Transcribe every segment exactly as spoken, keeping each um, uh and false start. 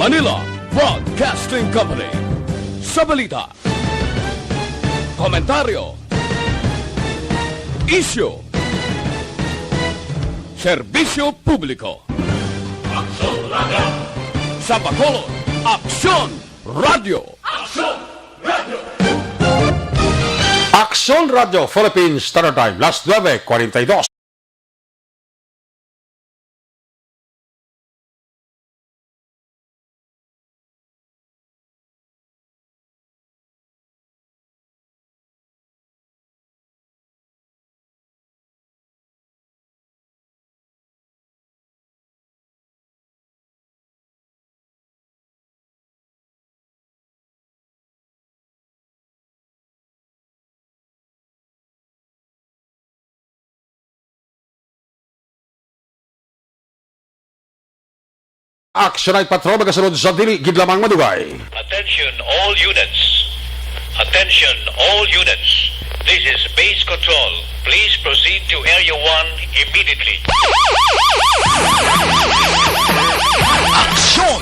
Manila Broadcasting Company. Sa balita, komentaryo, isyu, serbisyo publiko. Aksyon Radyo. Sa Bacolod, Aksyon Radyo. Aksyon Radyo. Aksyon Radyo Philippines Standard Time, las nuebe kuwarenta y dos. Action Night Patrol, magasunod sa dili gid lamang madugay. Attention all units. Attention all units. This is base control. Please proceed to Area one immediately. Action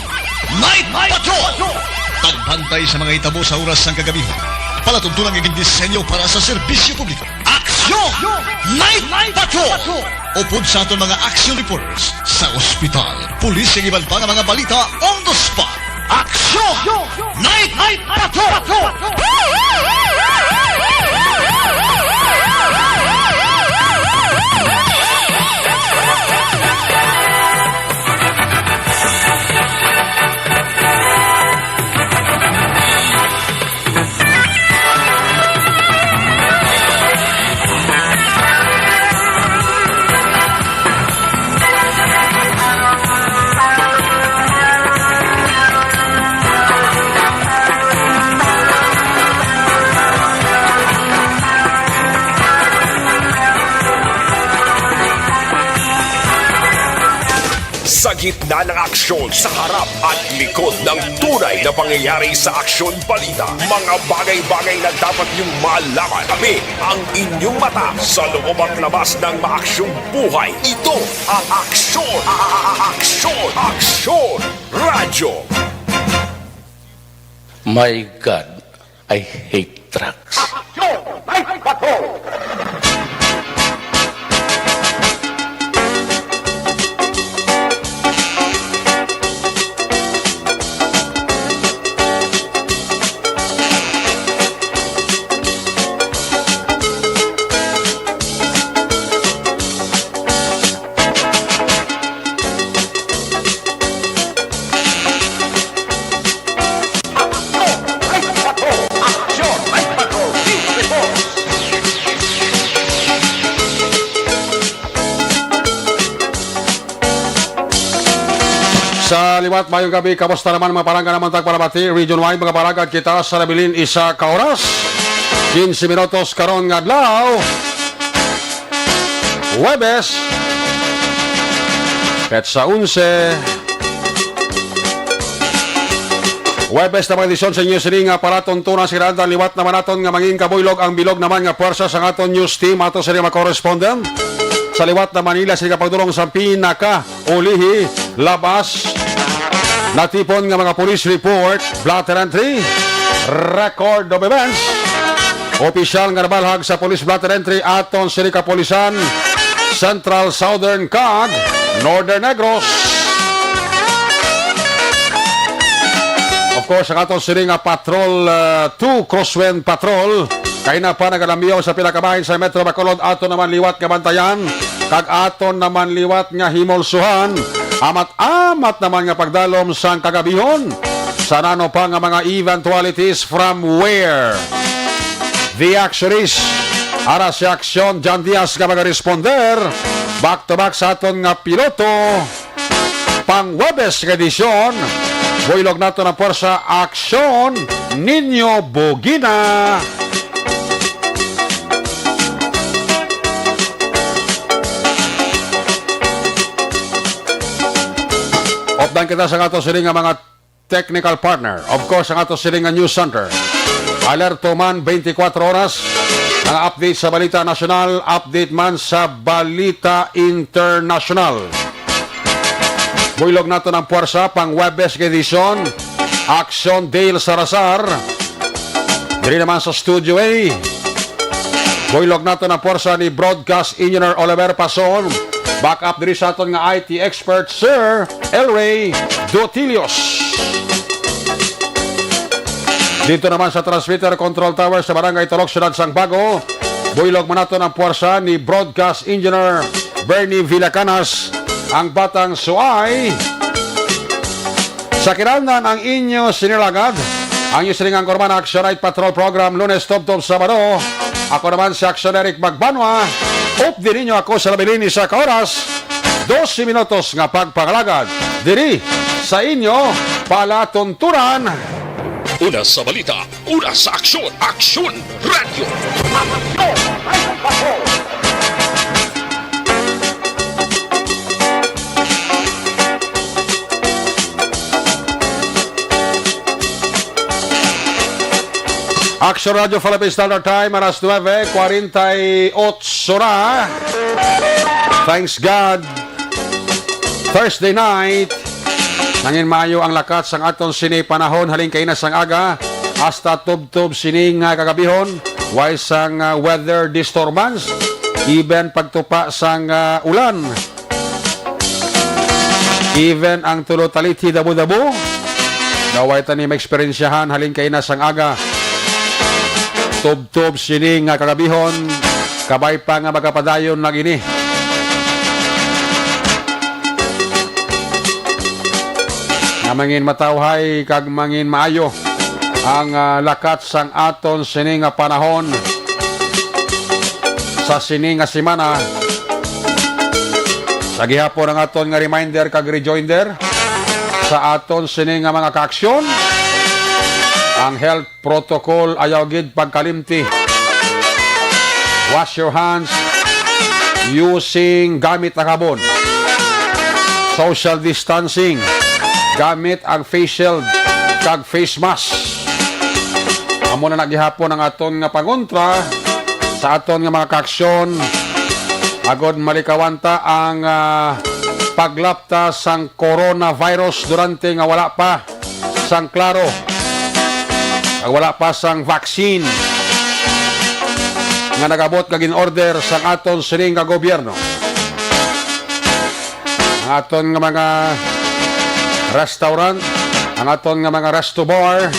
Night Patrol! Pagbantay sa mga hitabo sa oras sang kagabi. Palatuntunan nga gindisenyo para sa serbisyo publiko. Action Night Patrol! Upod sa aton mga action reporters sa ospital, pulis, kag iban pa nga mga balita on the spot. Action Night Patrol! Sa gitna ng aksyon, sa harap at likod ng tunay na pangyayari sa aksyon balita, mga bagay-bagay na dapat niyong malaman. Kami ang inyong mata sa loob at labas ng maaksyong buhay. Ito ang Aksyon, a- a- a- Aksyon, Aksyon Radyo. My God, I hate trucks. Aksyon! May bato! Sa liwat, mayong gabi. Kamusta naman, mga palangga naman tagpalabati, region wide, mga palagad kita sa nabilin isa ka oras. Quince minutos karon nga adlaw. Huwebes, petsa onse. Huwebes na mga edisyon sa inyo sini nga palatuntunan sa kinahanglan. Liwat naman naton nga mangin kabuylog ang bilog naman nga puwersa sang aton news team, ato sini mga correspondent. Sa liwat na Manila, sini nga pagdulong sa pinaka ulihi, labas, natipon nga mga police report, blotter entry, record of events. Opisyal nga nabalhag sa police blotter entry aton sini kapulisan, Central, Southern, kag Northern Negros. Of course, ang aton sini nga patrol, uh, two Crosswind Patrol, kay na pa nagalamiyaw sa pila ka bahin sa Metro Bacolod, ato naman liwat nga bantayan. Kag aton naman liwat nga himulsuhan, amat-amat naman nga pagdalom sang kagabihon. Sa nano pa nga mga eventualities, from where the action is. Ara si Aksyon John Diaz nga magaresponder back to back sa aton nga piloto. Pang Huwebes nga edisyon, buylog nato ng pwersa, Aksyon Niño Bugina. Updan kita sa ato sini nga mga technical partner. Of course, ang ato sini nga news center. Alerto man twenty-four oras. Ang update sa balita nasyonal, update man sa balita internasyonal. Buylog naton ang puwersa pang Huwebes nga edisyon. Action Dale Salazar. Diri naman sa Studio A, buylog naton ang puwersa ni Broadcast Engineer Oliver Pason. Back up diri sa aton nga I T expert, Sir Elray Dotilios. Dito naman sa Transmitter Control Tower sa Barangay Turok, Siyudad sang Bago, buylog man naton ang puwersa ni Broadcast Engineer Bernie Villacanas, ang batang suay. Sa kinahanglan ang inyo sinilagad, ang inyo sining ang Kurman Action Night Patrol Program, Lunes tubtob Sabado. Ako naman si Action Eric Magbanwa. Updi ninyo ako sa labilin ni sa ka oras, dose minutos nga pagpangalagad diri sa inyo palatuntunan. Una sa balita, una sa aksyon, Aksyon Radyo. Action Radio Philippine Standard Time, alas nuebe kwarenta y ocho na. Thanks God. Thursday night. Nangin maayo ang lakat sang aton sini panahon halin kaina sang aga hasta tubtob sini nga kagabihon. Way sang, ah, weather disturbance, even pagtupa sang, ah, ulan. Even ang tulo talithi dabo-dabo, nga way ta ni maeksperiensyahan halin kaina sang aga. Tubtob sini nga kagabihon, kabay pa nga magapadayon na gini. Nga mangin matawhay kag mangin maayo ang, ah, lakat sang aton sini nga panahon sa sini nga semana. Sa gihapon ang aton nga reminder kag rejoinder sa aton sini nga mga kaaksyon, ang health protocol, ayaw gid pagkalimti. Wash your hands using gamit ang habon. Social distancing, gamit ang face shield kag face mask. Amo na na gihapon ang aton nga pangontra sa aton nga mga kaaksyon, agod malikawan ta ang, ah, paglapta sang coronavirus durante nga wala pa sang klaro, kag wala pa sang vaccine nga nagabot kag in-order sang aton sining nga gobyerno. Ang aton nga mga restaurant, ang aton nga mga resto bar,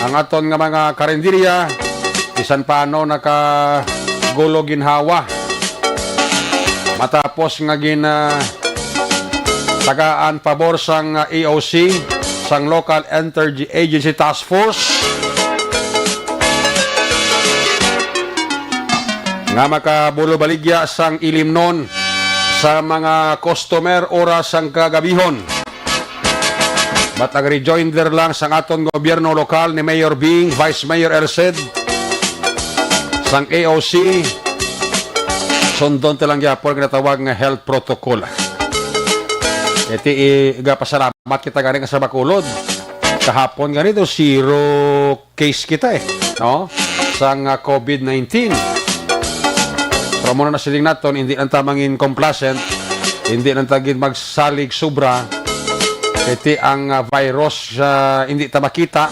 ang aton nga mga karinderya, bisan paano nakagulo ginhawa. Matapos nga gin, ah, tagaan pabor sang, ah, E O C, sang Local Interagency Task Force, nga makabulo baligya sang ilimnon sa mga customer oras sang kagabihon. But ang rejoinder lang sang aton gobyerno lokal ni Mayor Bing, Vice Mayor Erced, sang E O C, sundon ta lang gyapon ginatawag nga health protocol. Iti i-, gapasalamat kita gani nga sa Bacolod. Kahapon gani to, zero case kita eh, no? Sang, ah, COVID nineteen. Pero muna na siling naton, hindi lang ta mangin complacent, hindi lang ta gid magsalig sobra. Iti ang, ah, virus, ah, hindi ta makita.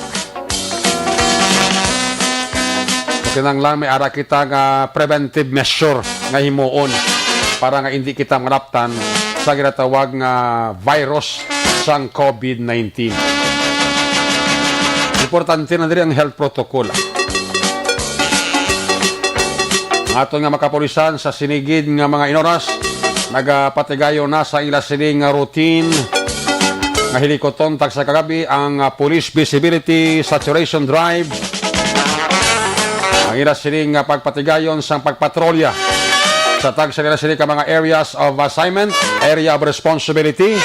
Kinahanglan may ara kita nga preventive measure nga himuon para nga hindi kita malaptan sa ginatawag nga virus sang COVID nineteen. Importante na diri ang health protocol. Ang aton nga makapulisan sa sinigid nga mga inoras, nagapatigayon na sa ila sini nga routine nga hilikuton tag sa kagabi ang, ah, Police Visibility Saturation Drive. Ang ila sini nga pagpatigayon sang pagpatrolya sa tag sa ila sini ka mga areas of assignment, area of responsibility,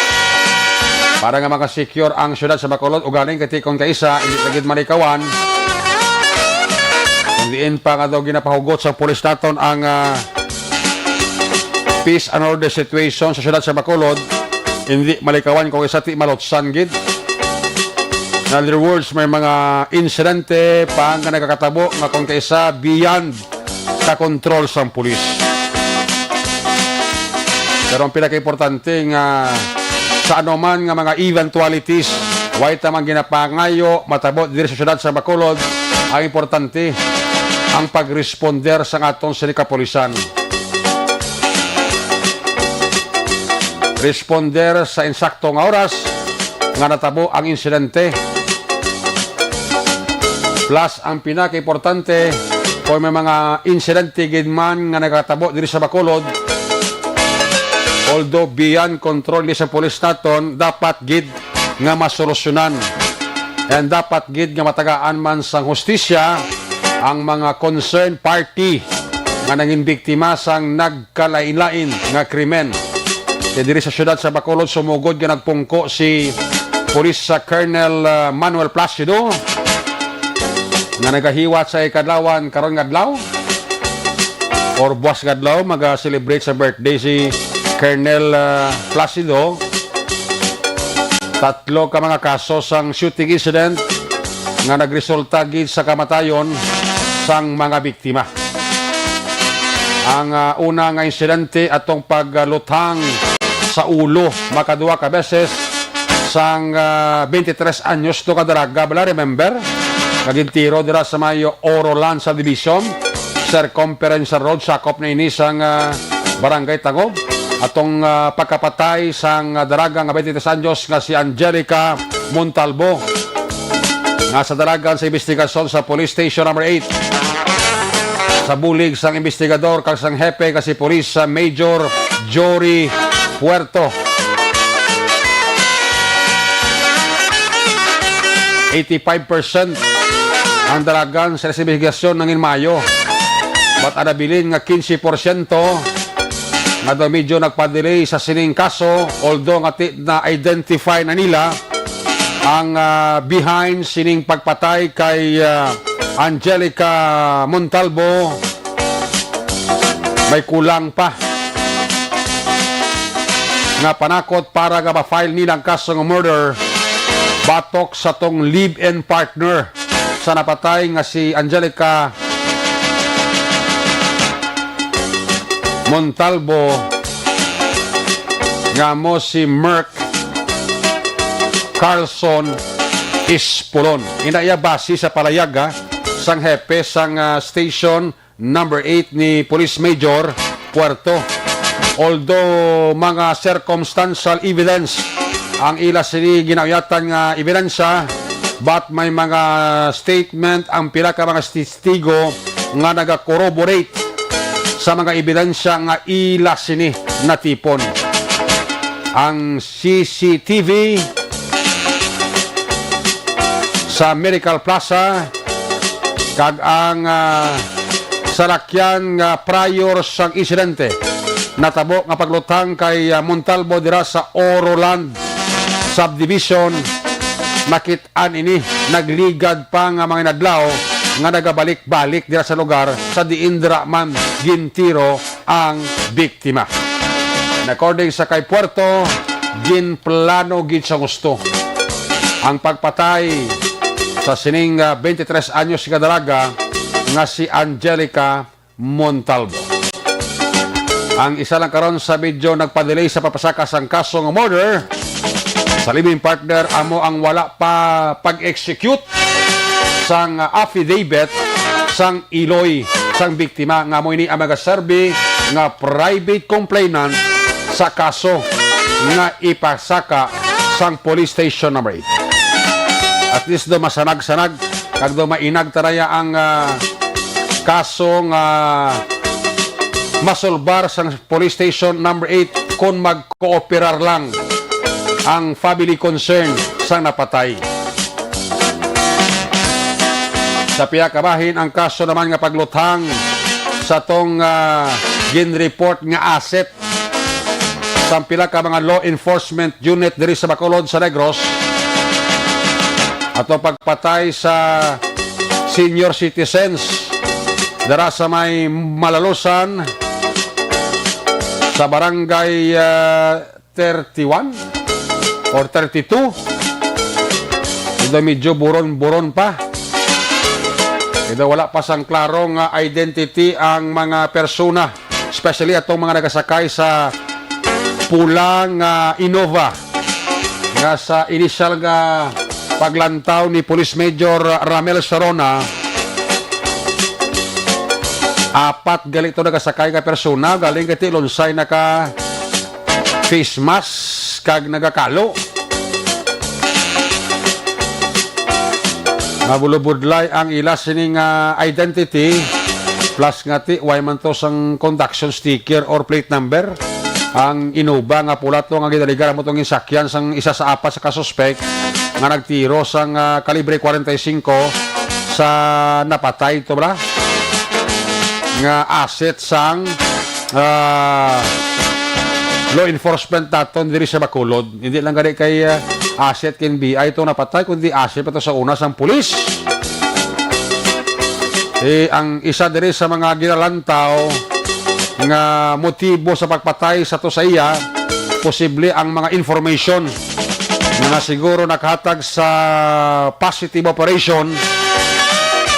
para nga maka-secure ang siyudad sa Bacolod. Ugaling kay tikon kaisa, hindi na gid malikawan. Kung diin pa nga daw ginapahugot sa pulis naton ang, ah, peace and order situation sa siyudad sa Bacolod, hindi malikawan kung isa ti malutsan gid. In other words, may mga insidente pa nga nagakatabo nga kung kaisa beyond sa kontrol sang pulis. Pero ang pinakaimportante nga sa anuman nga mga eventualities, way ta man ginapangayo matabo diri sa siyudad sa Bacolod. Ang importante, ang pag-responder sa aton sini kapulisan. Responder sa insakto nga oras nga natabo ang insidente. Plus, ang pinakaimportante, kung may mga insidente gid man nga nagatabo diri sa Bacolod, although beyond control ni sa pulis naton, dapat gid nga masolusyonan. And dapat gid nga matagaan man sang hustisya ang mga concerned party nga nangin biktima sang nagkalain-lain nga krimen. Kay diri sa siyudad sa Bacolod, sumugod nga nagpungko si Police sa Colonel, ah, Manuel Placido, nga nagahiwat sa ikadlawan karon nga adlaw or buwas nga adlaw, maga-celebrate sa birthday si Colonel, ah, Placido. Tatlo ka mga kaso sang shooting incident nga nagresulta gid sa kamatayon sang mga biktima. Ang, ah, una nga insidente atong pagluthang sa ulo makaduha ka beses sang, ah, twenty-three anyos to ka dalaga, bala, remember? Naging tiro dira sa may Oroland Subdivision, Circumferential Road, sakop na ini sang, ah, Barangay Tangog. Atong, ah, pagkapatay sang, ah, dalaga nga twenty-three anyos nga si Angelica Montalbo, nga sa dalagan sa investigasyon sa Police Station Number Eight. Sa bulig sang investigador kag sang hepe nga si Police, ah, Major Jory Puerto, eighty-five percent ang dalagan sa investigasyon nangin maayo. But ang nabilin nga quince porsyento nga daw medyo nagpa-delay sa sining kaso, although nga ti-, na-identify na nila ang, ah, behind sining pagpatay kay, ah, Angelica Montalbo, may kulang pa nga panakot para nga ma-file nila ang kaso nga murder batok sa tong live-in partner sa napatay nga si Angelica Montalbo, nga mo si Merk Carlson Espolon. Ina iya base sa palayaga sang hepe sang, ah, Station Number Eight ni Police Major Puerto. Although mga circumstantial evidence ang ila sini ginauyatan nga ebidensya, but may mga statement ang pila ka mga testigo nga nagakorroborate sa mga ebidensya nga ila sini natipon. Ang C C T V sa Miracle Plaza kag ang, ah, salakyan nga prior sang insidente natabo nga pagluthang kay, ah, Montalbo dira sa Oroland Subdivision. Nakit-an ini, nagligad pa nga mga inadlaw nga nagabalik-balik dira sa lugar sa diin dira man gintiro ang biktima. And according sa kay Puerto, ginplano gid sa gusto ang pagpatay sa sining, ah, twenty-three anyos nga dalaga nga si Angelica Montalvo. Ang isa lang karon sa medyo nagpa-delay sa pagpasaka sang kaso nga murder sa living partner amo ang wala pa pag-execute sang affidavit sang iloy sang biktima, nga amo ini ang magaserbi nga private complainant sa kaso nga ipasaka sang Police Station Number Eight. At least do masanag-sanag kag do mainag taraya ang, ah, kaso nga masulbar sang Police Station Number Eight kon magkooperar lang ang family concern sang napatay. Sa pihak ka bahin, ang kaso naman nga pagluthang sa tong, ah, ginreport nga asset sang pila ka mga law enforcement unit diri sa Bacolod sa Negros, ato pagpatay sa senior citizens dira sa may Malalusan sa barangay, ah, thirty-one or thirty-two. Ito medyo buron-buron pa. Ito wala pa sang klaro nga identity ang mga persona, especially atong mga nagasakay sa pula nga Innova. Sa initial nga paglantaw ni Police Major Ramel Sarona, apat gali to nagasakay nga persona, galing kay ti lunsay naka face mask kag nagakalo. Mabulubudlay ang ila sini nga identity, plus nga ti way man to sang conduction sticker or plate number. Ang Innova nga pula to nga gidaligan amo tong ginsakyan sang isa sa apat sa kasuspek nga nagtiro sang, ah, kalibre forty-five sa napatay to, bala, nga asset sang, ah, law enforcement naton diri sa Bacolod. Hindi lang gani kay, ah, asset kay N B I to napatay, kundi asset pa to sa una sang pulis. Eh, ang isa diri sa mga ginalantaw nga motibo sa pagpatay sa to sa iya, posible ang mga information nga na siguro nakahatag sa positive operation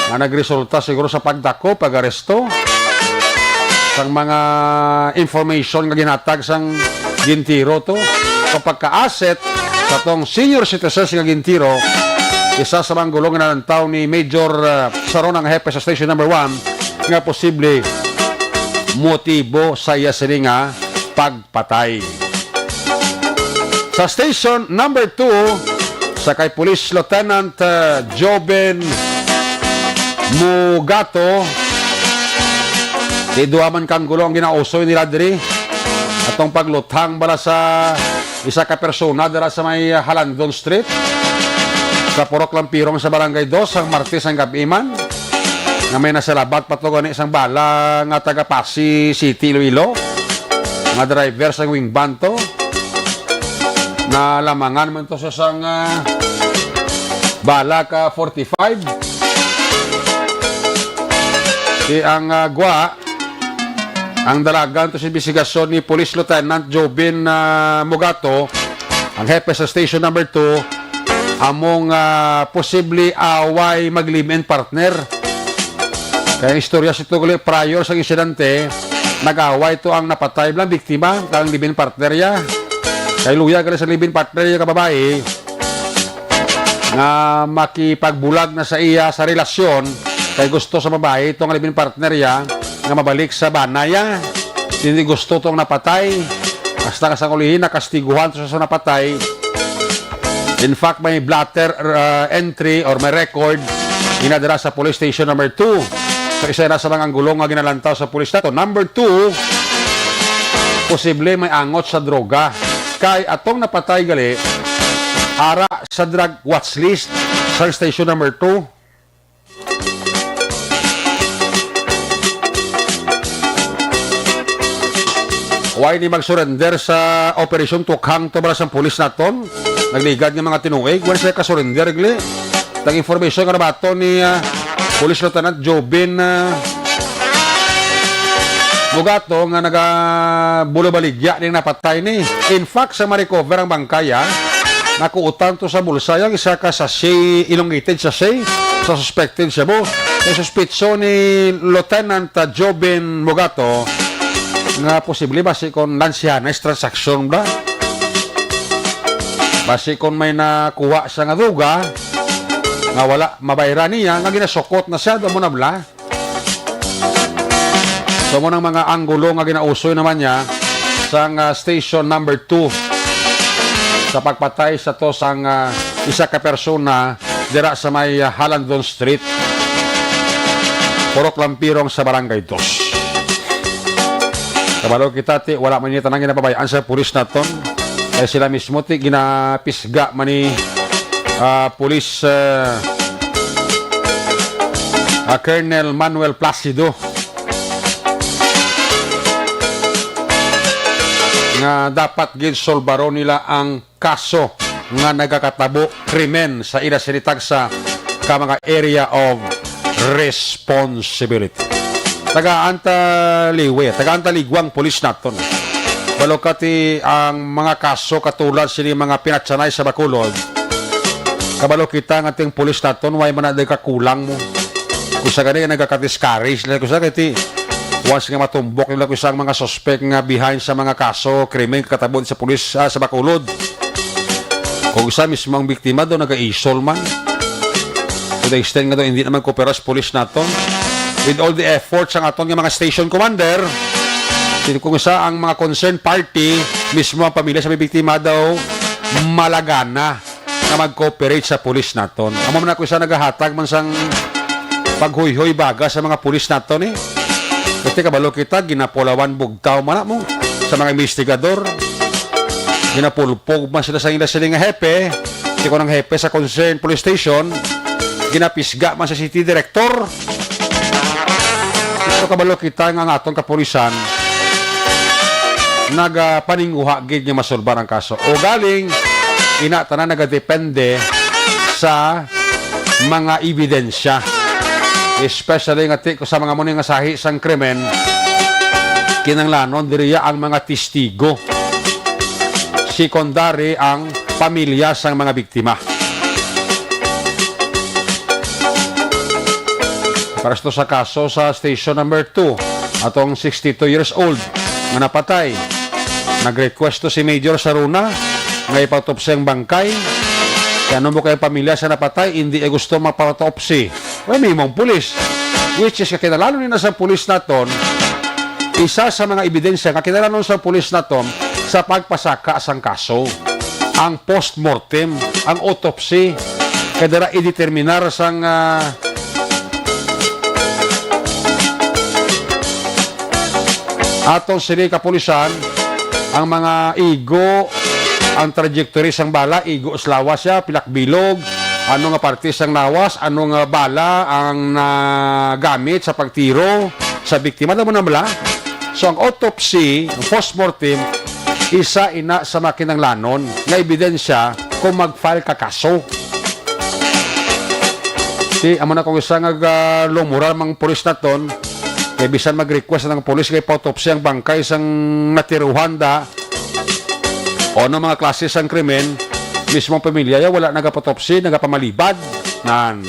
nga nagresulta siguro sa pagdakop, pag-aresto sang mga information nga ginhatag sang gintiro to. Ang pagka-asset sa tong senior citizens nga gintiro, isa sa mga anggulo nga nalantaw ni Major, uh, Saron, ang hepe sa Station Number One, nga posible motibo sa iya sini nga pagpatay. Sa Station Number Two, sa kay Police Lieutenant, uh, Joven Mugato, di duha man ka anggulo ang ginausoy nila diri. Atong pagluthang bala sa isa ka persona dira sa may, uh, Halandon Street, sa Purok Lampirong sa Barangay Dos, sang Martes ang gab-i man, nga may nasalabat pa to gani sang bala nga taga Passi City, Iloilo, nga driver sang wing van to. Nalamangan man to sa sang, ah, bala ka forty-five. Di ang, ah, gwa, ang dalagan to sa imbestigasyon ni Police Lieutenant Joven, ah, Mugato, ang hepe sa Station Number Two, among, ah, posible away mag-live-in partner. Kay ang istorya sa to gali, prior sa insidente, nag-away to ang napatay lang biktima kang live-in partner ya. Kay luya gali sa live-in partner ya ka babayi nga makipagbulag na sa iya sa relasyon, kay gusto sa babayi to nga live-in partner ya nga mabalik sa bana ya. Hindi gusto tong napatay. Hasta nga sa ulihi, nakastiguhan to sa napatay. In fact, may blotter, uh, entry or may record ina dira sa Police Station Number Two. So, isa na sa mga anggulo nga ginalantaw sa pulis nato. Number two, posible may angot sa droga. Kay atong napatay gali, ara sa drug watch list sa Station Number Two. Why ni mag-surrender sa Operation Tukhang to bala sang pulis naton? Nagligad nga mga tinuig, wala siya ka-surrender, gli. Tag information nga nabaton ni, ah, Police Lieutenant Joven, ah, Bugato nga naga-, bulabaligya ning napatay ni. In fact, sa ma-recover ang bangkay, ah, nakuutan to sa bulsa yang isa ka sachet, elongated sachet, sa suspected shabu. Kay suspitso ni Lieutenant, ah, Joven Mugato nga posible basi kon lansihanes transaksyon ba? Basi kon may nakuha siya nga duga nga wala mabayran niya, nga ginasukot na siya, amo na bala. So, mo nang mga anggulo nga ginausoy naman niya sang, ah, Station Number Two sa pagpatay sa to sang, ah, isa ka persona dira sa may, ah, Halandon Street, Purok Lampirong sa Barangay Dos. Kabalo kita, ti, wala man ini tanan ginapabayaan sa pulis naton. Kay sila mismo, ti, ginapisga man ni, ah, pulis, ah, ah, Colonel Manuel Placido, nga dapat gid solbaron nila ang kaso nga nagakatabo krimen sa ila sini tagsa ka mga area of responsibility. Tagaan ta liwat, tagaan ta ligwang pulis naton. Balo ka ti ang mga kaso katulad sini mga pinatsanay sa Bacolod. Kabalo kita nga ting pulis naton, way man na kakulang mo. Kung sa gani, nagaka-discourage na kung sa kay ti, once nga matumbok nila kung sa mga suspect nga behind sa mga kaso, krimen, katabon sa pulis, ah, sa Bacolod. Ug sa mismo ang biktima daw nagaisol man. To the extent nga daw hindi naman koopera sa pulis naton. With all the efforts ang aton nga mga station commander, sin-, kung sa ang mga concerned party, mismo ang pamilya sa biktima daw malagana nga mag-cooperate sa pulis naton. Amo man ako isa nagahatag man sang paghuyhoy baga sa mga pulis naton, eh. Kasi kabalo kita, ginapulawan bugtaw man na mo sa mga investigador. Ginapulpog man sila sa ila sila nga hepe. Di ko nang hepe sa concerned police station, ginapisga man sa city director. Pero kabalo kita nga ang aton kapulisan nagapaninguha gid nga masulbar ang kaso. O galing, ina tanan nagadepende sa mga ebidensya. Especially nga ti-, sa mga muni nga sahi sang krimen, kinanglanon diriya ang mga testigo. Secondary ang pamilya sang mga biktima. Para sa to sa kaso sa station number two, atong sixty-two years old nga napatay. Nag-request to si Major Saruna nga ipatopsi ang bangkay. Kaya ano mo kay pamilya sa napatay, hindi ay gusto mapatopsi. Well, may mong pulis. Which is, kakinahanglan ni na sa pulis naton, isa sa mga ebidensya nga kinahanglan sa pulis naton sa pagpasaka sang kaso, ang post-mortem, ang autopsy, kay dira i-determinar sang, ah, aton sini kapulisan, ang mga igo, ang trajectory sang bala, igo sa lawas siya, pilak bilog, ano nga parte sang lawas, ano nga bala ang nagamit sa pagtiro sa biktima, tama na bala? So, ang autopsy, ang postmortem, isa ina sa mga kinahanglanon nga ebidensya kung mag-file ka kaso. Ti, amo na kung isa nga, ah, lumural mang pulis naton, kay bisan mag-request ang pulis kay pa-autopsy ang bangkay sang natiruhan da, o ano mga klase sang krimen, mismo ang pamilya ya wala nagapatopsy, nagapamalibad. Nan.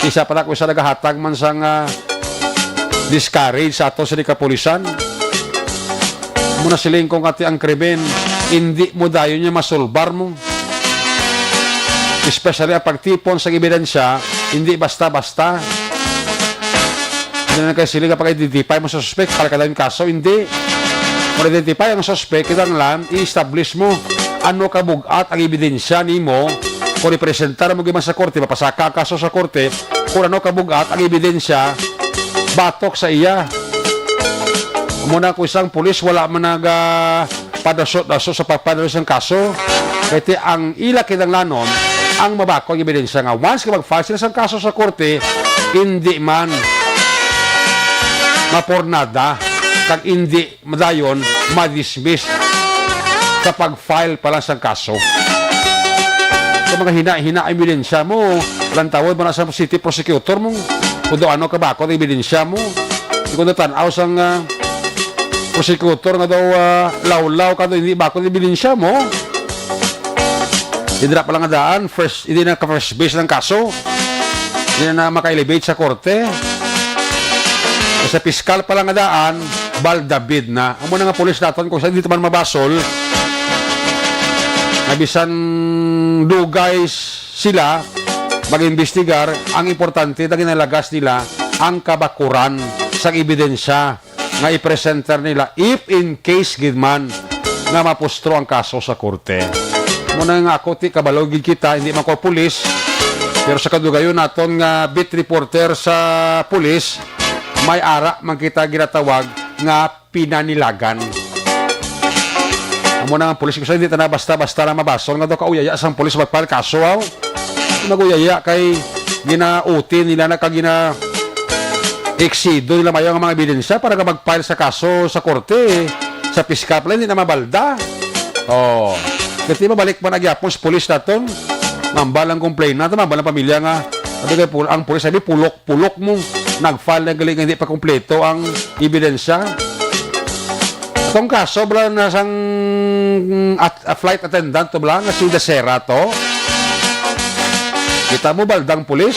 Isa pa na kung isa nagahatag man sang, ah, discourage sa ato sa di kapulisan. Muna siling kung ati ang krimen, hindi mo dayon niya masulbar mo. Especially ang pagtipon sa ebidensya, hindi basta-basta. Hindi na kay sila kapag-identify mo sa suspek, para ka lang kaso, hindi. Kung identify ang suspek, kinahanglan i-establish mo ano ka bugat ang ebidensya nimo. Kung ipresentar mo giman sa korte, mapasaka ang kaso sa korte, kung ano ka bugat ang ebidensya batok sa iya. Muna kung isang pulis, wala man naga padasot-dasot sa pagpadalo sang kaso. Kay ti ang ila kinahanglanon ang mabakod nga ebidensya nga once nga mag-file sila sang kaso sa korte, hindi man mapurnada kag hindi madayon ma-dismiss sa pag-file pa lang sang kaso. Sa mga hina-hina ebidensya mo, lantawon mo na sa city prosecutor mo kung daw ano ka bakod ang ebidensya mo. Kung natan-aw sang, ah, prosecutor nga daw, ah, lawlaw ka daw, hindi bakod ang ebidensya mo. Hindi na pala nga daan, first, hindi na ka-first base ng kaso. Hindi na maka-elevate sa korte. Sa piskal pala nga daan, baldabid na. Amo na nga pulis naton kung saan dito man mabasol, na bisan dugay sila mag-imbestigar, ang importante na ginalagas nila ang kabakuran sa ebidensya nga i-presenter nila if in case gid man nga mapustro ang kaso sa korte. Muna nga ako, ti kabalo gid kita, hindi man ko pulis, pero sa kadugayon naton nga beat reporter sa pulis, may ara man kita ginatawag nga pinanilagan. Amo na ang pulis, kasi hindi ta na basta-basta na mabasol nga daw kauyaya sang pulis magpal kaso, aw. Naguyaya kay ginauti nila na kag gina-eksido nila mayo ang mga ebidensya para nga mag-file sa kaso sa korte, sa piskal pala, hindi na mabalda. Oh. Kasi mabalik man agyapon sa pulis naton. Mambal ang complainant, mambal ang pamilya nga, sabi kay pul-, ang pulis, sabi, pulok-pulok mo. Nag-file na gali nga hindi pa kompleto ang ebidensya. Itong kaso, bala, na sang at-, a flight attendant to, bala, nga si Dasera to. Kita mo, baldang pulis.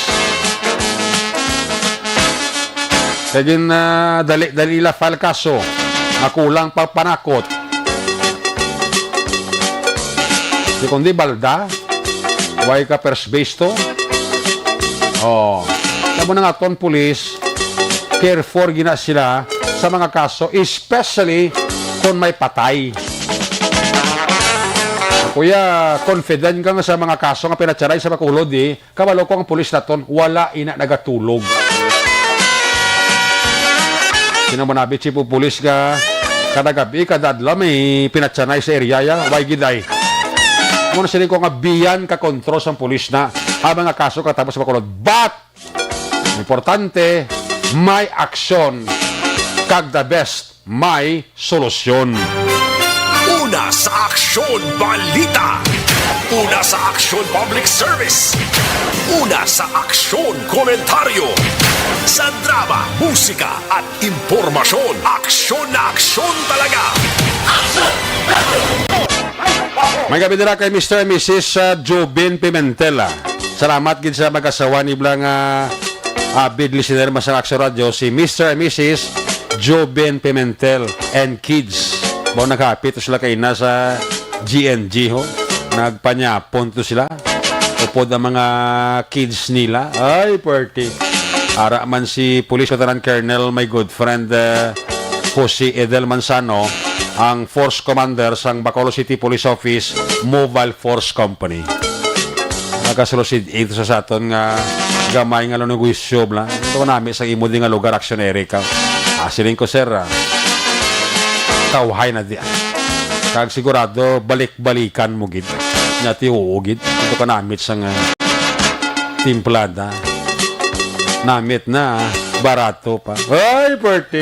Kaya gin, ah, dali-dali la file kaso. Nga kulang pa panakot. Kundi balda, way ka first base to. Oh, alam mo na nga ton, police, care for gina sila sa mga kaso, especially kung may patay. Kuya, confident ka nga sa mga kaso nga pinatyaray sa Bacolod, eh. Kabalo ko ang pulis naton, wala ina nagatulog. Sino mo nabi, chief of police, nga kada gabi, kada adlaw may pinatsanay sa area ya? Way gid ay. Mo na siling ko nga biyan ka kontrol sang pulis na ang mga kaso katapos makulod. But, importante, may aksyon. Kag the best, may solusyon. Una sa Aksyon Balita. Una sa Aksyon Public Service. Una sa Aksyon Komentaryo. Sa drama, musika, at impormasyon, aksyon na aksyon talaga. May gabi dira kay Mister and Missus, uh, Joven Pimentel, ah. Salamat gid sa mag-asawa ni bla nga avid listener man sa Aksyon Radyo, si Mister and Missus Joven Pimentel and kids. Mao naghapit to sila kay na sa G N G, ho. Nagpanyapon to sila. Upod ang mga kids nila. Ay, party. Ara man si Police Lieutenant Colonel, my good friend, eh, Jose Edel Manzano, ang Force Commander sang Bacolod City Police Office Mobile Force Company. Nagasulosid ito sa saton nga gamay nga lunugwisyo, bla. Ito nami sa imo di nga lugar, aksyon, Eric, ah. Ah, siling ko, sir, ah, kauhay na di, ah. Kag sigurado, balik-balikan mo gid. Nya ti, oo gid. Ito ka namit sa nga timplada. Namit na, ah. Barato pa. Ay, perte.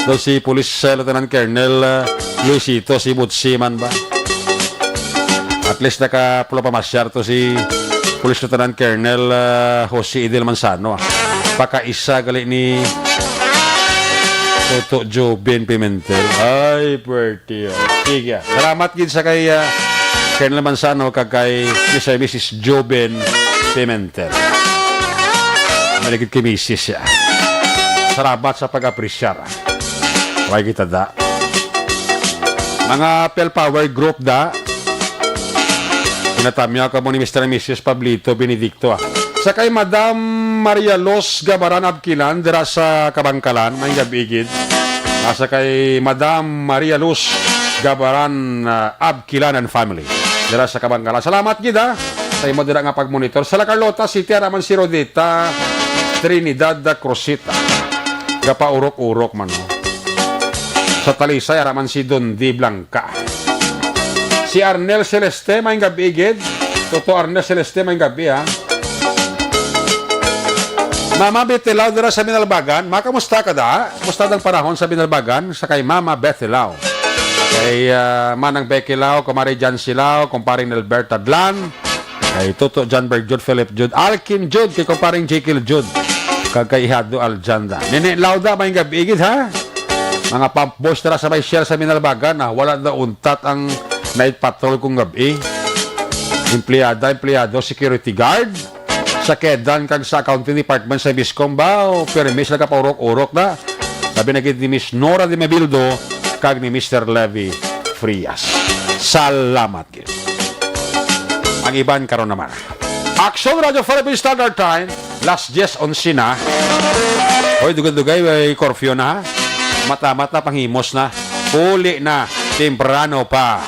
Do si Police, uh, Lieutenant Colonel, uh, Luisito, si Butsi man ba? At least nakapulo pa masyar to si Police Lieutenant Colonel, uh, Jose Idel Manzano, ah. Pakaisa gali ni Toto Joven Pimentel. Ay, pwerte, ah. Sige, ah. Salamat gid sa kay, ah, Colonel Manzano kag kay Mister and Missus Joven Pimentel. Maligid kay Missus, ah. Salamat sa pag-apresyar, ah. Way kita da. Mga Pel Power Group da. Pinatamyaw kamo ni Mister and Missus Pablito Benedicto, ah. Sa kay Madam Maria Luz Gabaran Abkilan dira sa Kabangkalan, may gabi gid. Ah, sa kay Madam Maria Luz Gabaran, ah, Abkilan and family dira sa Kabangkalan. Salamat gid, ah, sa imo dira nga pagmonitor. Sa La Carlota City, ara man si Rodita Trinidad da Cruzita. Gapaurok-urok man, no? Sa Talisay, ara man si Don D Blanca. Si Arnel Celeste, may gabi gid. Toto Arnel Celeste, may gabi, ha. Mama Betelao dira sa Binalbagan. Ma, kamusta ka da? Kamusta ang panahon sa Binalbagan? Sa kay Mama Betelao. Kay, ah, Manang Becky Lao, Kumari Jan Silao, Kumparing Nelbert Tadlan. Kay Toto John Berg Jud, Philip Jud, Alkin Jud, kay Kumparing Jekyll Jud. Kag kay Ihado Aljanda. Nini Lauda, may gabi gid, ha? Mga pump boys tara sa may Shell sa Binalbagan, ah, wala na untat ang night patrol kung gabi. Empleyada, empleyado, security guard, sa kedan kag sa accounting department sa Biscom ba, o permi sila kapaurok-urok na. Sabi na gid ni Miss Nora de Mabildo kag ni Mister Levi Frias. Salamat gid. Ang iban karon naman. Action Radio Philippine Standard Time, las diez onse na. Hoy, dugay-dugay, may curfew na, ha? Mata-mata, panghimos na. Uli na, temprano pa.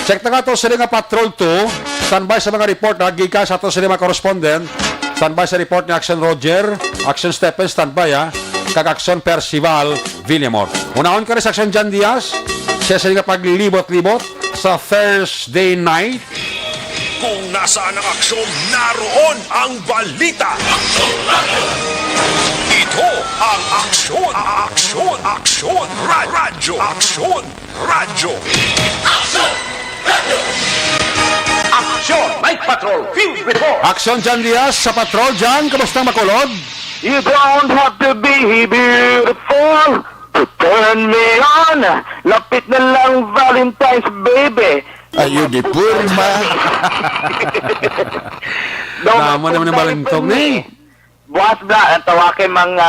Check na nga to sila nga Patrol two. Standby sa mga report, ha? Gikan sa ato sila mga correspondent. Standby sa report ni Action Roger, Action Stephen, standby, ha? Kag Action Percival Villamor. Unahon ka rin sa Action John Diaz. Siya sila nga paglibot-libot sa Thursday night. Kung nasaan ang aksyon, naroon ang balita. Ito ang Aksyon, Aksyon, Aksyon, Ra-, Radyo, Aksyon, Radyo. Aksyon, Night Patrol, Field Report. Aksyon, John Diaz sa Patrol. John, kamusta, Bacolod? You don't have to be beautiful. To turn me on. Lapit na lang Valentine's, baby. Ayo, di porma. Dong, Naman naman ang punta balintog ito ni. Buwas bala, ang tawa kay mga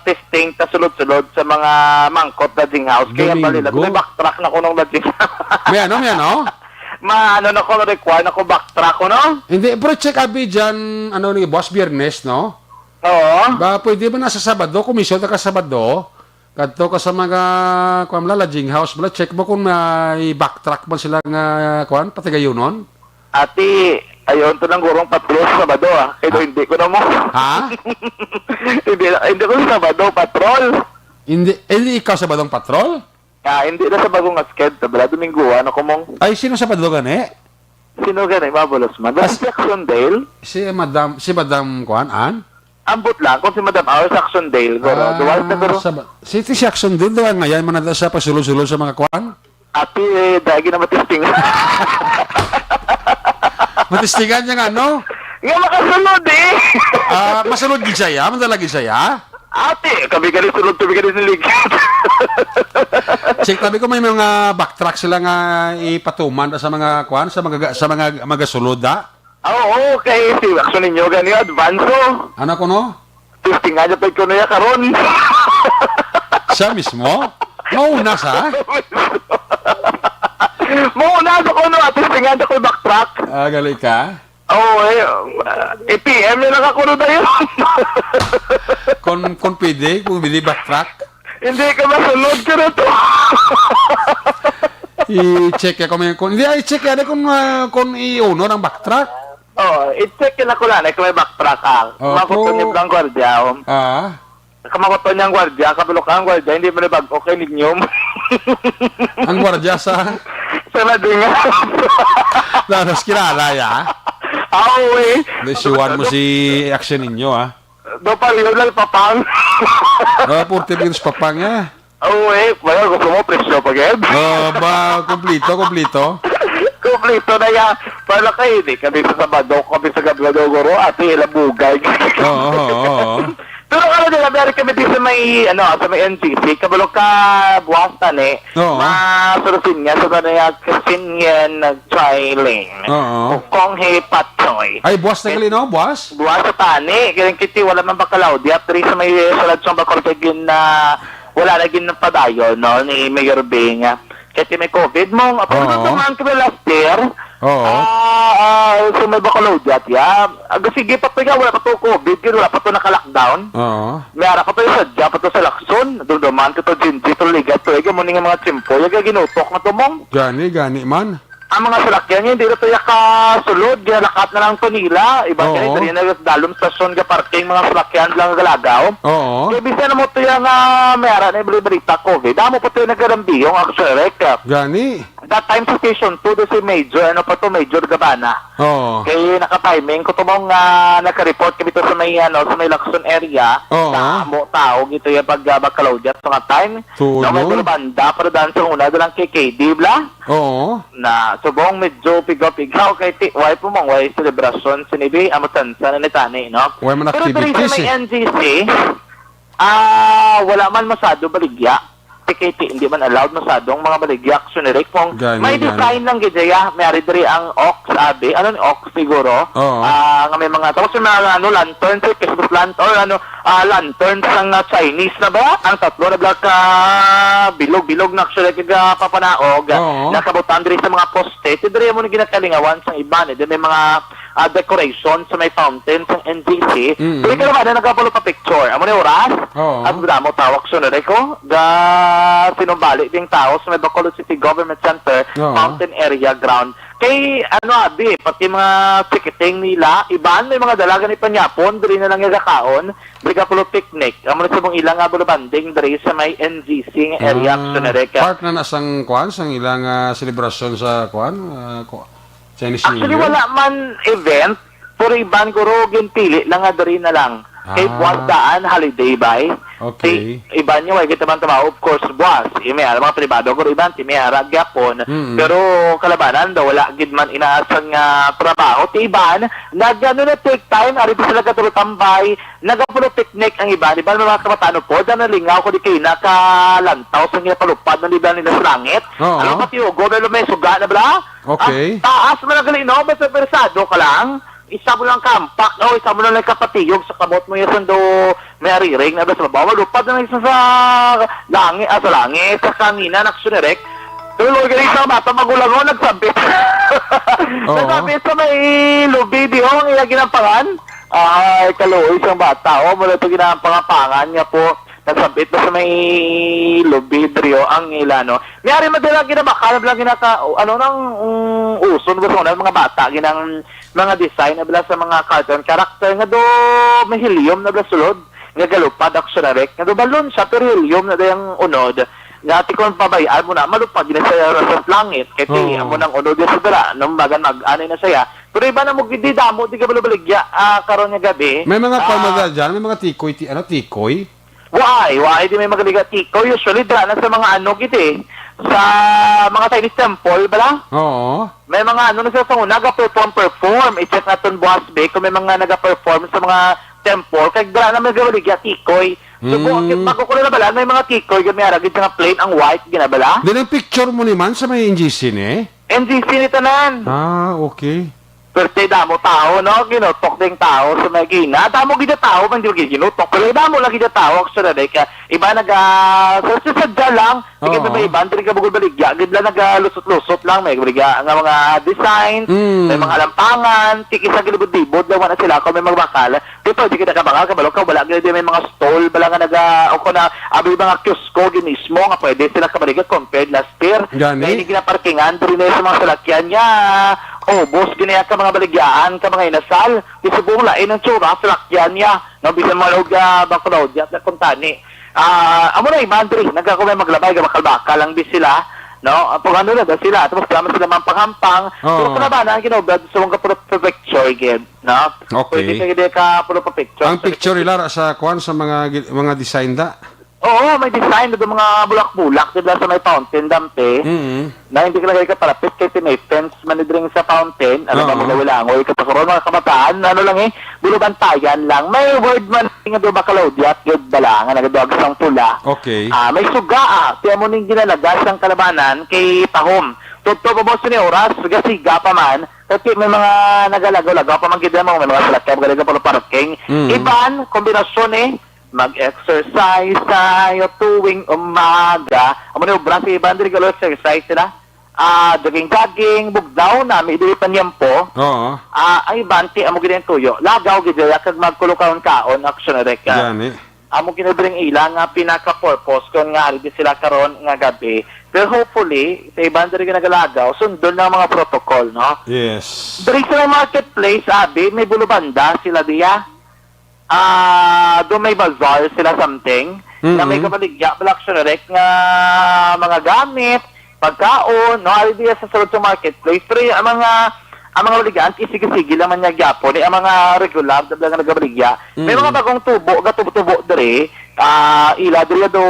testing ta sulod-sulod sa mga mangkot lodging house. Kaya bali lang, Domingo? May backtrack na kunong lodging house. May ano, may ano? Ma-, ano na ko, require na ko backtrack ko, no? Hindi, pero check abi dyan, ano ni, buwas Biyernes, no? Oo. Ba, pwede ba na sa Sabado? Kung misyon na ka Sabado, kadto ka sa mga, kuwan, mga lodging house, bala, check mo kung may backtrack man sila nga, kuwan, patigayunon. Ati, ayon to lang gurong patrol sa Sabado, ah. Kaya Ah. hindi ko na mo. Ha? Hindi, hindi ko sa Sabado, patrol. Hindi, hindi ikaw Sabadong patrol? Ah, hindi na Sabado nga sked, bala, Domingo, ano ko mong Ay, sino Sabado gani? Sino gani, mabulos man? Basta As- si Action Dale? Si Madam, si Madam, kuwan, Ann? Ambot lang kung si Madam Hours Action Dale, guro. Ah, Duwal sa guro. Sa ba-, si, si Action Dale, duwal nga yan, manada sa pasulod-sulod sa mga kuwan? Ati, eh, dagi na matisting. Matistingan niya nga, no? Nga makasulod, eh. Ah, masulod gid siya, ya? Madala gid siya, ya? Ati, kami gani sulod, kami gani silig. Check, tabi ko may mga backtrack sila nga ipatuman sa mga kuwan, sa mga, sa mga magasulod, ha? Ah, oo, kay si Action ninyo gani, advance, oh. Ano kuno? Testingan niya pa kuno ya karon. Siya mismo? Mauna sa? Mauna sa kuno, at testingan niya ko backtrack. Ah, gali ka? Oo, eh, uh, i-P M niya lang ako na tayo. Kung, kung pwede, kung pwede backtrack. Hindi ka masunod ka na to. I-check ya kung may, kung, hindi, i-check ya kung, ah, kung i-honor ang backtrack. Oh, i-check yun ako lang, eh, kung may backtrack ka. Oh, Makuha ko- niya ang gwardiya, oh. Ah. Kamakuha niya ang gwardiya, kabalo ka ang gwardiya, hindi mo na bag-o kay ninyo. Ang gwardiya sa? Sa Madinga. Lalos kilala ya? Ah, oo, eh. Lesyuan mo si Action ninyo, ah. Do pa rin lang, papang. Ah, forty minutes papang, ah. Oo, eh. Wala, gusto mo, presyo pa, Geb? Oh, ba, kumplito, kumplito. Kumplito na yan. Para kayo, hindi kami sa Sabado, kami sa Gabgado, guro, ate, ilang bugay. Oo, oo, oo. Pero ano nila, meron kami din sa may, ano, sa may N G C, kabalo ka, buwas tani, Oo. ma-, sa Rusinya, sa Tanaya, Kasinyan, Chiling. Oo. Kong He Patsoy. Ay, buwas na gali, no? Buwas? Buwas sa tani, kaya kiti, wala man bakalaw. Di, at least may, sa Ladsong Bakal, kaya gin-, ah, wala na ginpadayon, no, ni Mayor Bing. Kaya may covid mo, ang Oo. Naman kami last year. Oo. Ah, ah, so may bakalaw dyan, ya. Aga, sige pa to, ya, wala pa to covid, yun, wala pa to naka-lockdown. Oo. May ara pa to yung sadya pa to sa Lacson. Dumduman ko to, Jinji, to ligat to, ya, mo ning mga tsimpo, ya, ginutok na to, mong. Gani, gani man. Ang mga salakyan niya, hindi na to ya kasulod, ginalakat na lang to nila. Iba Oo. Kaya, dali na dalom stasyon, ga parking, mga salakyan lang galagaw. Oo. Kaya bisa na mo to ya nga may ara na yung balita covid. Damo pa to yung nagkarambiyong, actually, like, uh, Gani. That time sa Station two, doon si Major, ano pa to, Major Gabana. Oo. Kay naka-timing ko to mong, ah, nagka-report kami to sa may, ano, sa may Lacson area. Oo. Sa amo tao, gito yung pag, ah, pagkalaw dyan sa mga time. Tuod, No, may no? Gulbanda, pero daan sa una, doon lang kay K D, bla? Oo. Na, subong medyo pigaw-pigaw kay ti, way po mong, way selebrasyon, sinibi, amo tansa na ni Tani, no? Way man Pero diri sa activities, may eh. N G C, Ah, wala man masyado baligya. Tikiti, hindi man allowed masyado ang mga baligya. Actually, kung Gani, may gani. Design lang gid ya, may ari diri ang ox, abi. Ano ni ox siguro? Oo. Ah, nga may mga, tapos yung mga, ano, lanterns, eh, Christmas lantern, or ano, ah, lanterns ng, ah, Chinese na ba? Ang tatlo na black, ah, bilog-bilog na actually, kag, ah, papanaog, Oo. Nakabutan diri sa mga poste. Ti diri mo na ginakalingawan sa iba, eh. Di may mga ah, decoration sa may fountain sa N G C. Mm. Dili ka naman na nagkapalo pa picture. Amo ni oras? Oo. At damo tawag sunod ay ko. Ga sinumbali ding tao sa may Bacolod City Government Center, Oo. Fountain Area Ground. Kay, ano, abi, pati mga chikiting nila, iban may mga dalaga ni panyapon, diri na lang nagakaon, diri ka pulo picnic. Amo na sa mong ilang nga bulubanding, diri sa may N G C nga area, Ah, sunod ay ka. Part na na sang, kuan, sang ilang, ah, selebrasyon sa, kuan, ah, ku-, Chinese New Actually, Year? Wala man event, pero iban guro ginpili lang nga diri na lang. Kay Ah. Buwas daan, holiday bay. Okay. Ti iban niya, wala kita man tama, of course, buwas. Yung may ara, mga pribado, guro iban, ti may ara, gyapon. Mm-mm. Pero kalabanan daw, wala gid man inaasang, ah, trabaho. Ti iban, nag, ano na, take time, ari di sila katulog tambay, nagapulo picnic ang iban. Iban, mga kamatano po, dyan nalingaw ko di kayo nakalantaw sa nga palupad, nalibdan nila sa langit. Oo. Ano, pati ugo, may lumay suga na bala? Okay. Ang taas man ang gali, no? Basta persado ka lang. Isa mo lang ka-ampak, o isa mo lang kapatiyog sa kamot mo, yes, ando may ariring na sa babaw, malupad na isa sa langit, ah, sa langit, sa kangina, aksyon direct. Tuloy gali sa bata, magulang mo, nagsabit. Oo. Nagsabit sa may lubi, di ho, ang iya ginampangan. Ay, kaluoy sang bata, oh, mula ito ginampangapangan niya po. Nagsabit pa sa may lubi, drio, ang ila, no? May ari madala ginabakal, bala ginaka, ano nang, um, uso, no, sa una, mga bata, ginang, mga design na bala sa mga cartoon character nga do may helium na bala sulod, nga galupad, aksyon direct, nga do balon siya, pero helium na dayang unod, nga ati kon pabay-an mo na, malupad gid na siya sa langit, kay ti, Oo. amo nang unod sa dira, nung bagan mag-anay na siya. Pero iba na mo gid, di damo, di ka baligya, ah, karon nga gabi. May mga Ah, kwan mo dyan, may mga tikoy, ti-, ano, tikoy? Why? Why di may magaliga tikoy? Usually, dira na sa mga ano gid eh. Sa mga Chinese temple, bala? Oo. May mga ano na sila sa una, ga-perform, perform. I-check naton buwas, be, kung may mga naga-perform sa mga temple. Kay dira na may gawaligya tikoy. So, Mm. bu-, bago ko na nabalaan, may mga tikoy, gamay ara gid nga plain ang white, ginabala. Din ang picture mo ni man sa may N G C ni? N G C ni tanan. Ah, okay. Pero tay damo tao, no? Ginutok ding tao sa may gina. Damo gid ang tao, man di ginutok. Pero damo lagi ang tao, actually, like, ah, iba naga, sa, sa sadya lang, sige, Oo. may iban, diri ka bugol baligya, gid lang nagalusot-lusot lang, may baligya nga mga design, Mm. may mga alampangan, tiki sa gilibod-libod, daw na sila, kung may magbakal, di pwede kita kabangal, kabalo ka, wala gid may mga stall, bala nga naga, o kung na, abi mga kiosko, gid mismo, nga pwede sila kabaligya compared last year. Gani? Kaya hindi ginaparkingan, diri na sa mga salakyan niya, ubos, gini ka mga baligyaan, ka mga inasal, di subong lain ang tsura, salakyan niya, no, bisan mga laog, ah, background, di at kuntani. Ah, amo na, iman, diri, nagkakumay maglabay, gabakal-bakal lang di sila, no? Ang pag ano na ba sila, tapos naman sila mampang-hampang, Oo. pero kalabanan, ginaubad sa mga pro-, prefecture, gid. No? Okay. Pwede ka, hindi ka pulo pa picture. Ang picture nila ra sa kwan, sa mga gi-, mga design da? Oo, may design na mga bulak-bulak, di ba, sa may fountain, dampe. Mm. Na hindi ka lagay ka palapit kay may fence man dring sa fountain. Alam Oo. mo, langoy ka pa karon, mga kabataan, ano lang eh, bulubantayan lang. May word man nga do ba, Claudia, at good bala, nga nagaduag sang pula. Okay. Ah, may suga, ah. Tiyan mo ning ginalagas ang kalabanan kay tahom. Tugto pa mo sa ni oras, gasiga pa man. Kasi may mga nagalagaw-lagaw pa man gid mo, may mga salakyan, magaling pa parking. Mm. Iban, kombinasyon eh, mag-exercise tayo tuwing umaga. Amo ni obra si Iban, diri galo exercise sila. Ah, jogging-jogging, bugnaw na, may dili pa niyempo. Oo. Ah, ay, bante, amo gid ang tuyo. Lagaw gid, kag magkulo kaon-kaon, action, Reka. Gani. Amo kini diri ang ila nga pinaka-purpose kon nga ari di sila karon nga gabi. Pero hopefully, sa iban diri nga nagalagaw, sundon ang mga protocol, no? Yes. Diri sa marketplace, abi, may bulubanda sila diya. Ah, do may bazaar sila something. Na may Mm-mm. kabaligya, Black Sharek, nga mga gamit, pagkaon, no? Ari diya sa sulod sa marketplace. Pero yung, ang mga, ang mga baligyaan, isige-sige lang man niya gyapon. Eh, ang mga regular, dabla nga nagabaligya. May Mm. mga bagong tubo, gatubo-tubo diri. Ah, ila diri do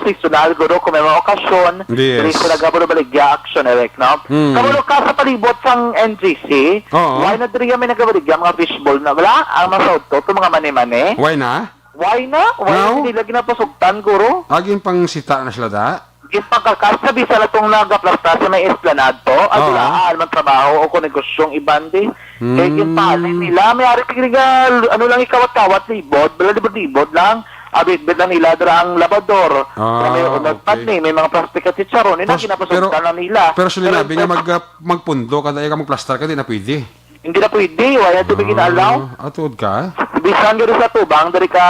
seasonal, guro, kung may mga okasyon. Yes. Diri ko nagabaligya, action, Eric, no? Mm. Kabalo ka sa palibot sang N G C, Oo. why na diri may nagabaligya, mga fishball na, wala? Ang mga saudto, to mga mani-mani. Why na? Why na? Why No. na nila ginapasugtan, guro? Aging pang sita na sila, da? Ginpangkakas na bisan atong nagaplastar sa may esplanade to. Ang Oo. dulaan man trabaho o kung negosyong iban di. Kay Hmm. ginpali nila, may ari tigrigal, ano lang, ikawat-kawat, libod, bala libod-libod lang. Abit-bit lang nila dira ang labador. Ah, Sa may unod okay. pa ni, may mga plastic at chicharon, ina, Pros-, ginapasugtan pero, na nila. pero sila Pero nabi nga in mag, ah, magpundo ka, dahil ka magplastar ka, di na pwede. Hindi na pwede, wala ito may ginalaw. Ah, ah, tuod ka? Bisan diri sa tubang, diri ka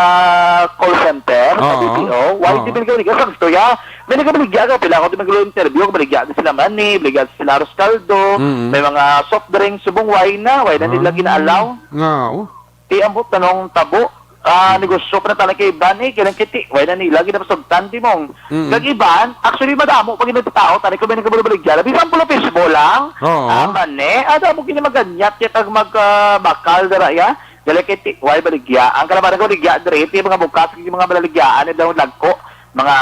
call center, sa Oo. B P O, why Oo. di binigay, binigay, sa gusto ya? May nagabaligya ka, pila ako di mag-interview, kabaligya di sila mani, baligya di sila arroz caldo, Mm. may mga soft drinks, subong why na, why na nila Ah. ginalaw? Nga, oh. Ti ambot tanong tabo, ah, Mm. negosyo pa na talaga kay iban eh, kailang kiti, why na nila ginapasugtan, di mong Mm. Kag iban, actually, madamo pa gid ang tao, tani ko may nagkabaligya. Bisan pula fishball lang. Oo. Ah, mani, ada mo gini maganyat, ya kag mag, ah, bakal dara, ya. Dali kay ti-, why baligya? Ang kalabanan ko baligya, diri, ti mga bukas, yung mga malaligyaan, yung lagko, mga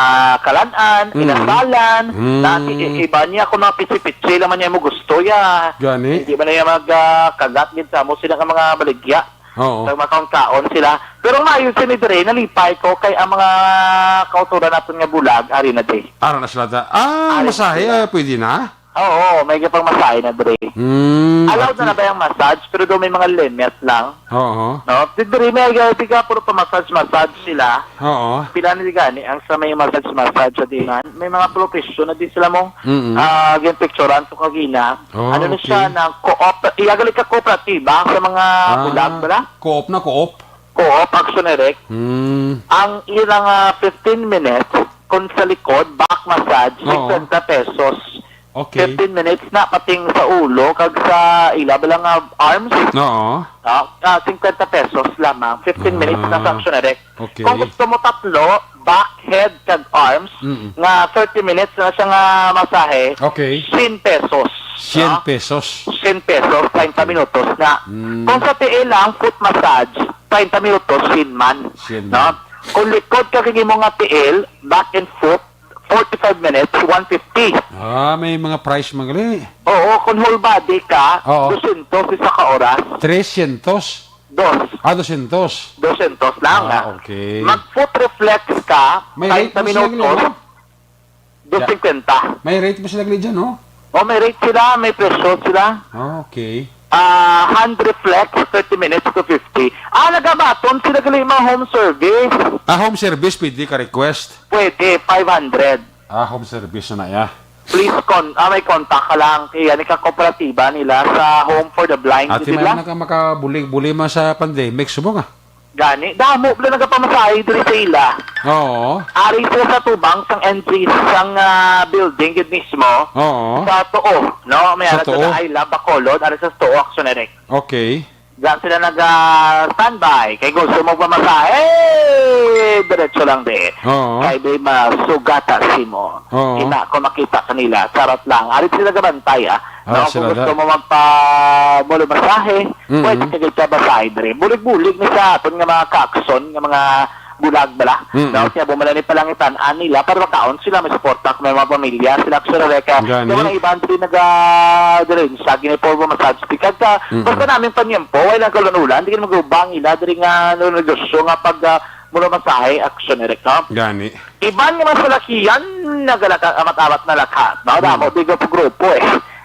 kalan-an, Mm. inasalan, Mm. na i-, i-, iba niya kung mga pitsi-pitsi lang man niya mo gusto, ya. Gani? Hindi man niya mag, ah, kagat gid sa mo sila nga mga baligya. Oo. Sa mga kaon-kaon sila. Pero ang maayo sini diri, nalipay ko kay ang mga kauturan naton nga bulag, ari na di. Ara na sila da. Ah, Ari masahe, sila. Ah, pwede na? Oo, may gapang masahe na diri. Mm, Allowed na na ba yung massage, pero daw may mga limit lang. Oo. No? Di diri may ga-, di ka puro pa massage, massage sila. Oo. Pila na di gani ang sa may massage, massage sa dinan. May mga profession na di sila mo Mm-mm. ah, ginpicturan ko kagina. Oh, Ano na siya okay. ng co-op, iyagali ka kooperatiba sa mga Ah, bulag, bala? Co-op na, co-op? Co-op, Action Direct. Hmm. Ang ilang ah, fifteen minutes, kung sa likod, back massage, Oo. fifty pesos. Okay. Fifteen minutes na, pating sa ulo, kag sa ila, bala nga arms. Oo. Ah, ah, fifty pesos lamang. Fifteen minutes na Ah, sa Action Direct. okay. Kung gusto mo tatlo, back, head, kag arms, Mm-mm. nga thirty minutes na siya nga masahe, Okay. cien pesos, Cien no? pesos. Cien pesos, treinta minutos na. Mm. Kung sa tiil lang, foot massage, treinta minutos, cien man, Cien no? man. Kung likod ka kag imo nga tiil, back and foot, forty-five minutes, one fifty. Ah, may mga price man gali. Oo, kung whole body ka, Oo. dosyentos isa ka oras. Tresyentos? Dos. Ah, dosyentos. Dosyentos lang, Ah, ah. okay. Mag-foot reflex ka, May rate treinta mo sila minutos, gali, no? dos cincuenta. May rate mo sila gali dyan, no? Oh, may rate sila, may presyo sila. Ah, okay. Ah, hand reflex, thirty minutes to fifty. Ah, nagabaton sila gali mga home service. Ah, home service, pwede ka request? Pwede, five hundred. Ah, home service na ya. Please con-, ah, may contact ka lang kay ani ka kooperatiba nila sa Home for the Blind, Ati di may ba? Naka makabulig-buli man sa pandemic, subong ah. Gani, damo pala nagapamasahe diri sa ila. Oo. Ari sila sa tubang sang N G sang, ah, building gid mismo. Oo. Sa tuo, no? May Sa ara tuo? Sila I Love Bacolod, ari sa tuo, Action Direct. Okay. Diyan sila nag, ah, standby. Kay gusto mo pamasahe, eh, diretso lang di. Oo. Kay di masugata simo. Oo. Ina ko makita kanila, charot lang. Ari sila gabantay, ah. Ah, No, sila kung gusto ga- mo magpa-, mo lumasahe, Mm-mm. pwede ka gid ka basahe diri. Bulig-bulig ni sa aton nga mga kaakson, nga mga bulag bala. Mm-mm. No, kaya bumala ni palangitan-an nila para makaon sila, may suporta kung may mga pamilya sila, Action Direct. Gani. Yung mga iban diri naga-, diri sa gini po, massage, pikad ka, Mm-mm. basta namin panyempo, wala lang kalunulan, di ka magubang ila, diri nga, ano, negosyo nga pag, ah, mula masahe, Action Direct, no? Gani. Iban nga mga salakian, nagalaka-, amat-amat na lakat, no? Damo, Hmm. bigo po grupo, eh.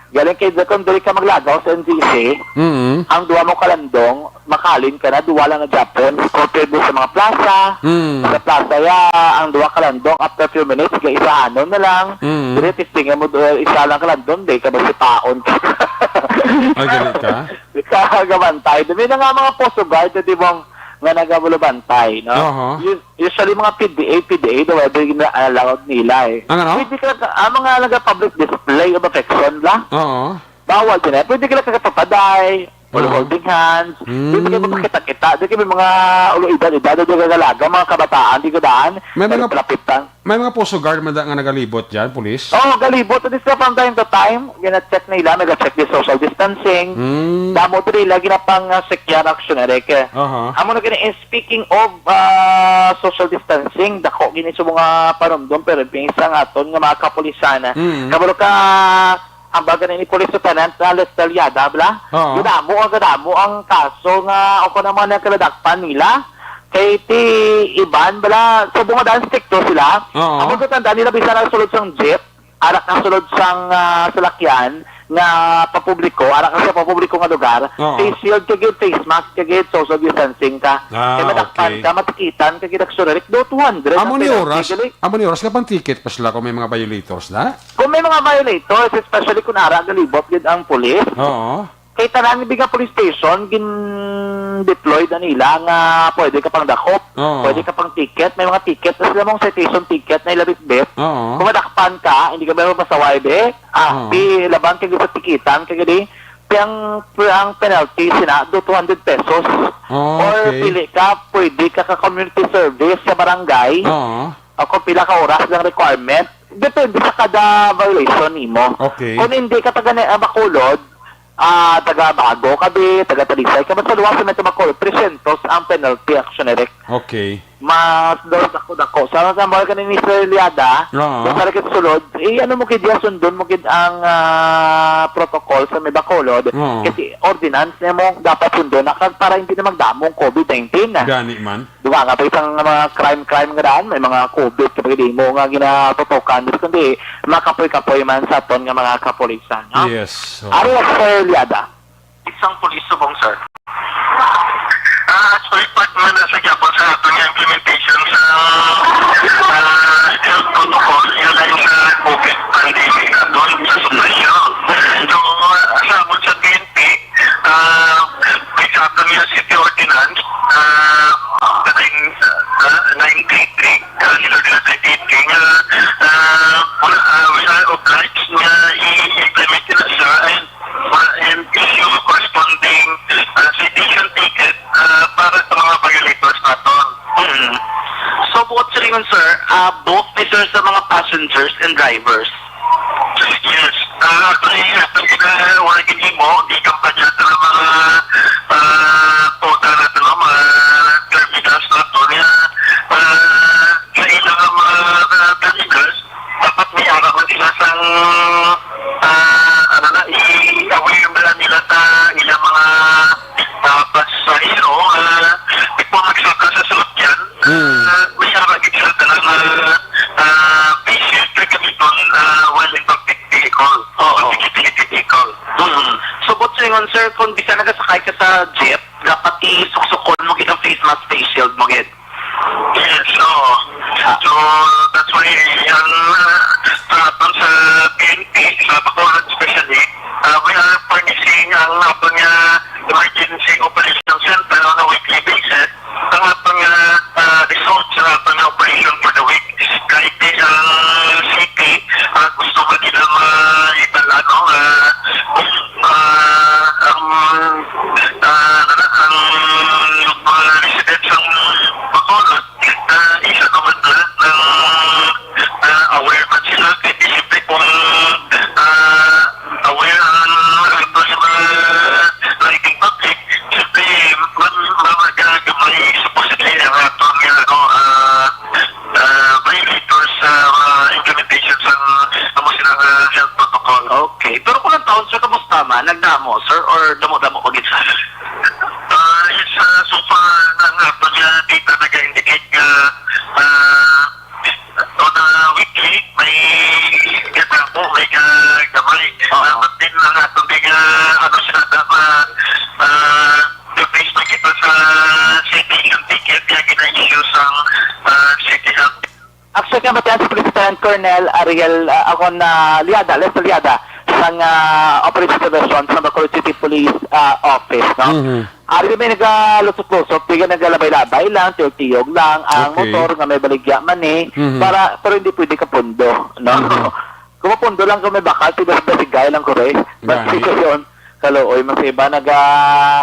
Galing kay Zakon, diri ka maglagaw sa N G C, Mm. ang duha mo kalandong, makalin ka na, duha lang na Japon, compare mo sa mga plaza, Hmm. sa plaza ya, ang duha kalandong, after few minutes, ga isahanon na lang, Mm. diri, testingan mo, duha, isa lang kalandong, di ka masipaon. Ay, galit ka? Di ka gabantay. Dumi na nga mga poso guard, di mo nga nagabulabantay, no? Aha. Yun, Usually, mga P D A, P D A daw, wala din na allowed nila, eh. Ang ano? Pwede ka, ang mga naga-public display of affection, la? Oo. Bawal din, eh. Pwede ka nagkakapapaday, or Oo. holding hands. Mm. Pwede ka magkakita-kita. Di kami mga ulo edad-edad, di ka galaga, mga kabataan, di ka daan. May Pero mga, palapitan. May mga poso guard man da nga nagalibot dyan, pulis? Oo, galibot. At least from time to time, gina-check nila, nag-check di social distancing. Mm. Damo diri lagi na pang, ah, secure action, Eric. Aha. Amo na gani, eh, speaking of, ah, social distancing, dako gini sa mga panumdom, pero pinsa nga aton nga mga kapulisan, ah, Mm. kabalo ka, ang baga ni Police Lieutenant, ah, Lester Yada, bala? Oo. Gadamo ang, gadamo ang kaso nga, o kung ano man ang kaladakpan nila. Kay ti iban, bala, sa bunga daan stricto sila. Oo. Amo sa tanda nila, bisan ang sulod sang jeep, arak ang sulod sang, ah, salakyan nga papubliko, arak ang sa papubliko nga lugar, Oo. face shield ka gid, face mask ka gid, social distancing ka. Ah, Kay madakpan okay. ka, matikitan ka gid, actually, like, do two hundred Amo ang ni penalty, oras, gali. Amo ni oras, kapang ticket pa sila kung may mga violators na? Kung may mga violators, especially kung ara galibot gid ang pulis, Oo. kay tanan nga mga police station, gin-deploy na nila nga pwede ka pang dakop, Oo. pwede ka pang ticket, may mga ticket na sila, mga citation ticket na ilabitbit. Oo. Kung madakpan ka, hindi ka ba mapasaway, be? Ah, Oo. di, laban ka sa tikitan, kaya di, ang, ang penalty sina, do two hundred pesos. Oh, Or okay. pili ka, pwede ka ka community service sa barangay. Oo. O kung pila ka oras lang requirement, depende sa kada violation nimo. Okay. Kung hindi ka taga ni-, ah, Bacolod, ah, taga Bago ka, be, taga Talisay ka, basta luwas sa Metro Bacolod, tresyentos ang penalty, action direct. Okay. Mas daw dako-dako. Sa, sa mall kanini, Sir Liada, Oo. kung sa kita sulod, eh, ano mo gid, ya, sundon mo gid ang, ah, protocol sa may Bacolod. Oo. Kasi ordinance na mo dapat sundon na kag para hindi na magdamo ang covid nineteen. Gani man. Duha nga pa isang mga crime-crime nga daan, may mga covid ka pag mo nga ginatutukan, kundi makapoy-kapoy man sa aton nga mga kapulisan, no? Yes, oo. Ari, Sir Liada. Isang pulis subong, sir. Ah, as part man na sa gyapon sa aton nga implementation sa, ah, health protocol, yung line sa covid pandemic aton sa Suglasyo. So, ah, sa amon sa P N P, ah, may sa aton nga city ordinance, ah, sa nine, ah, nine three three, ah, city ordinance nine three three nga, ah, wala, ah, we are obliged nga i-implement na siya, and, ah, and issue corresponding, ah, citation ticket, ah, para sa mga violators naton. Mm. So, buot silingon, sir, ah, both ni sir sa mga passengers and drivers. Yes. Ah, actually, actually, na wala gid mo, di kampanya sa mga, ah, portal naton, no, mga terminals naton, ya. Ah, sa ilang mga, ah, terminals, dapat may ara man sila sang, ah, ano na, i-aware na nila sa ilang mga, ah, pasahero, ah, before magsaka sa salakyan, Mm. ah, may ara gid sila tanan nga, ah, patient recognition, ah, while in public vehicle o Oo. utility vehicle. Mm. So, buot silingon, sir, kung bisan nagasakay ka sa jeep, dapat isuksukon mo gid ang face mask, face shield mo gid. Yes, oo. Ah. So, that's why ang, uh, sa aton sa P N P, sa Bacolod especially, uh, we are furnishing ang aton nga emergency operation center on a weekly basis. Ang aton nga, uh, results sa aton nga operation for the week. Kahit di ang city, uh, gusto ka nila ma-, itan-, ano, uh, uh, ang, uh, ano na, ang mga residents ng Bacolod, ah, isa naman na, na, na aware man sila. Kaya siyempre kung, ah, aware ang, ang mga riding public, siyempre, man, mamaga gamay supposedly ang aton nga, ano, ah, ah, violators sa mga implementation sa amo sila nga health protocol. Okay. Pero kung ang taon, sir, kamusta man? Nagdamo, sir, or damo-damo pa gid, sir? Ah, yes, ah, so far, ang aton nga data nag-indicate nga, ah, on a weekly, may katabo, may kagamay. Oo. Ah, but then, ang aton nga, ano, sila dapat, ah, replace na kita sa city ng ticket, kaya gina-issue sa, ah, city health. Actually, kamatian si Police Lieutenant Colonel Ariel, ah, ako na Liada, Lester Liada, sang, ah, Operation Diversion sa Bacolod City Police, ah, Office, no? Mhm. Ari may nagalusot-lusot, piga nagalabay-labay lang, tiyog-tiyog lang, ang Okay. motor nga may baligya man eh, Mhm. para, pero hindi pwede kapundo, no? Mhm. Kung mapundo lang, kung may bakal, pwede sa basigay lang, kore. But Gani. Situation, kaluoy, mas iba, naga,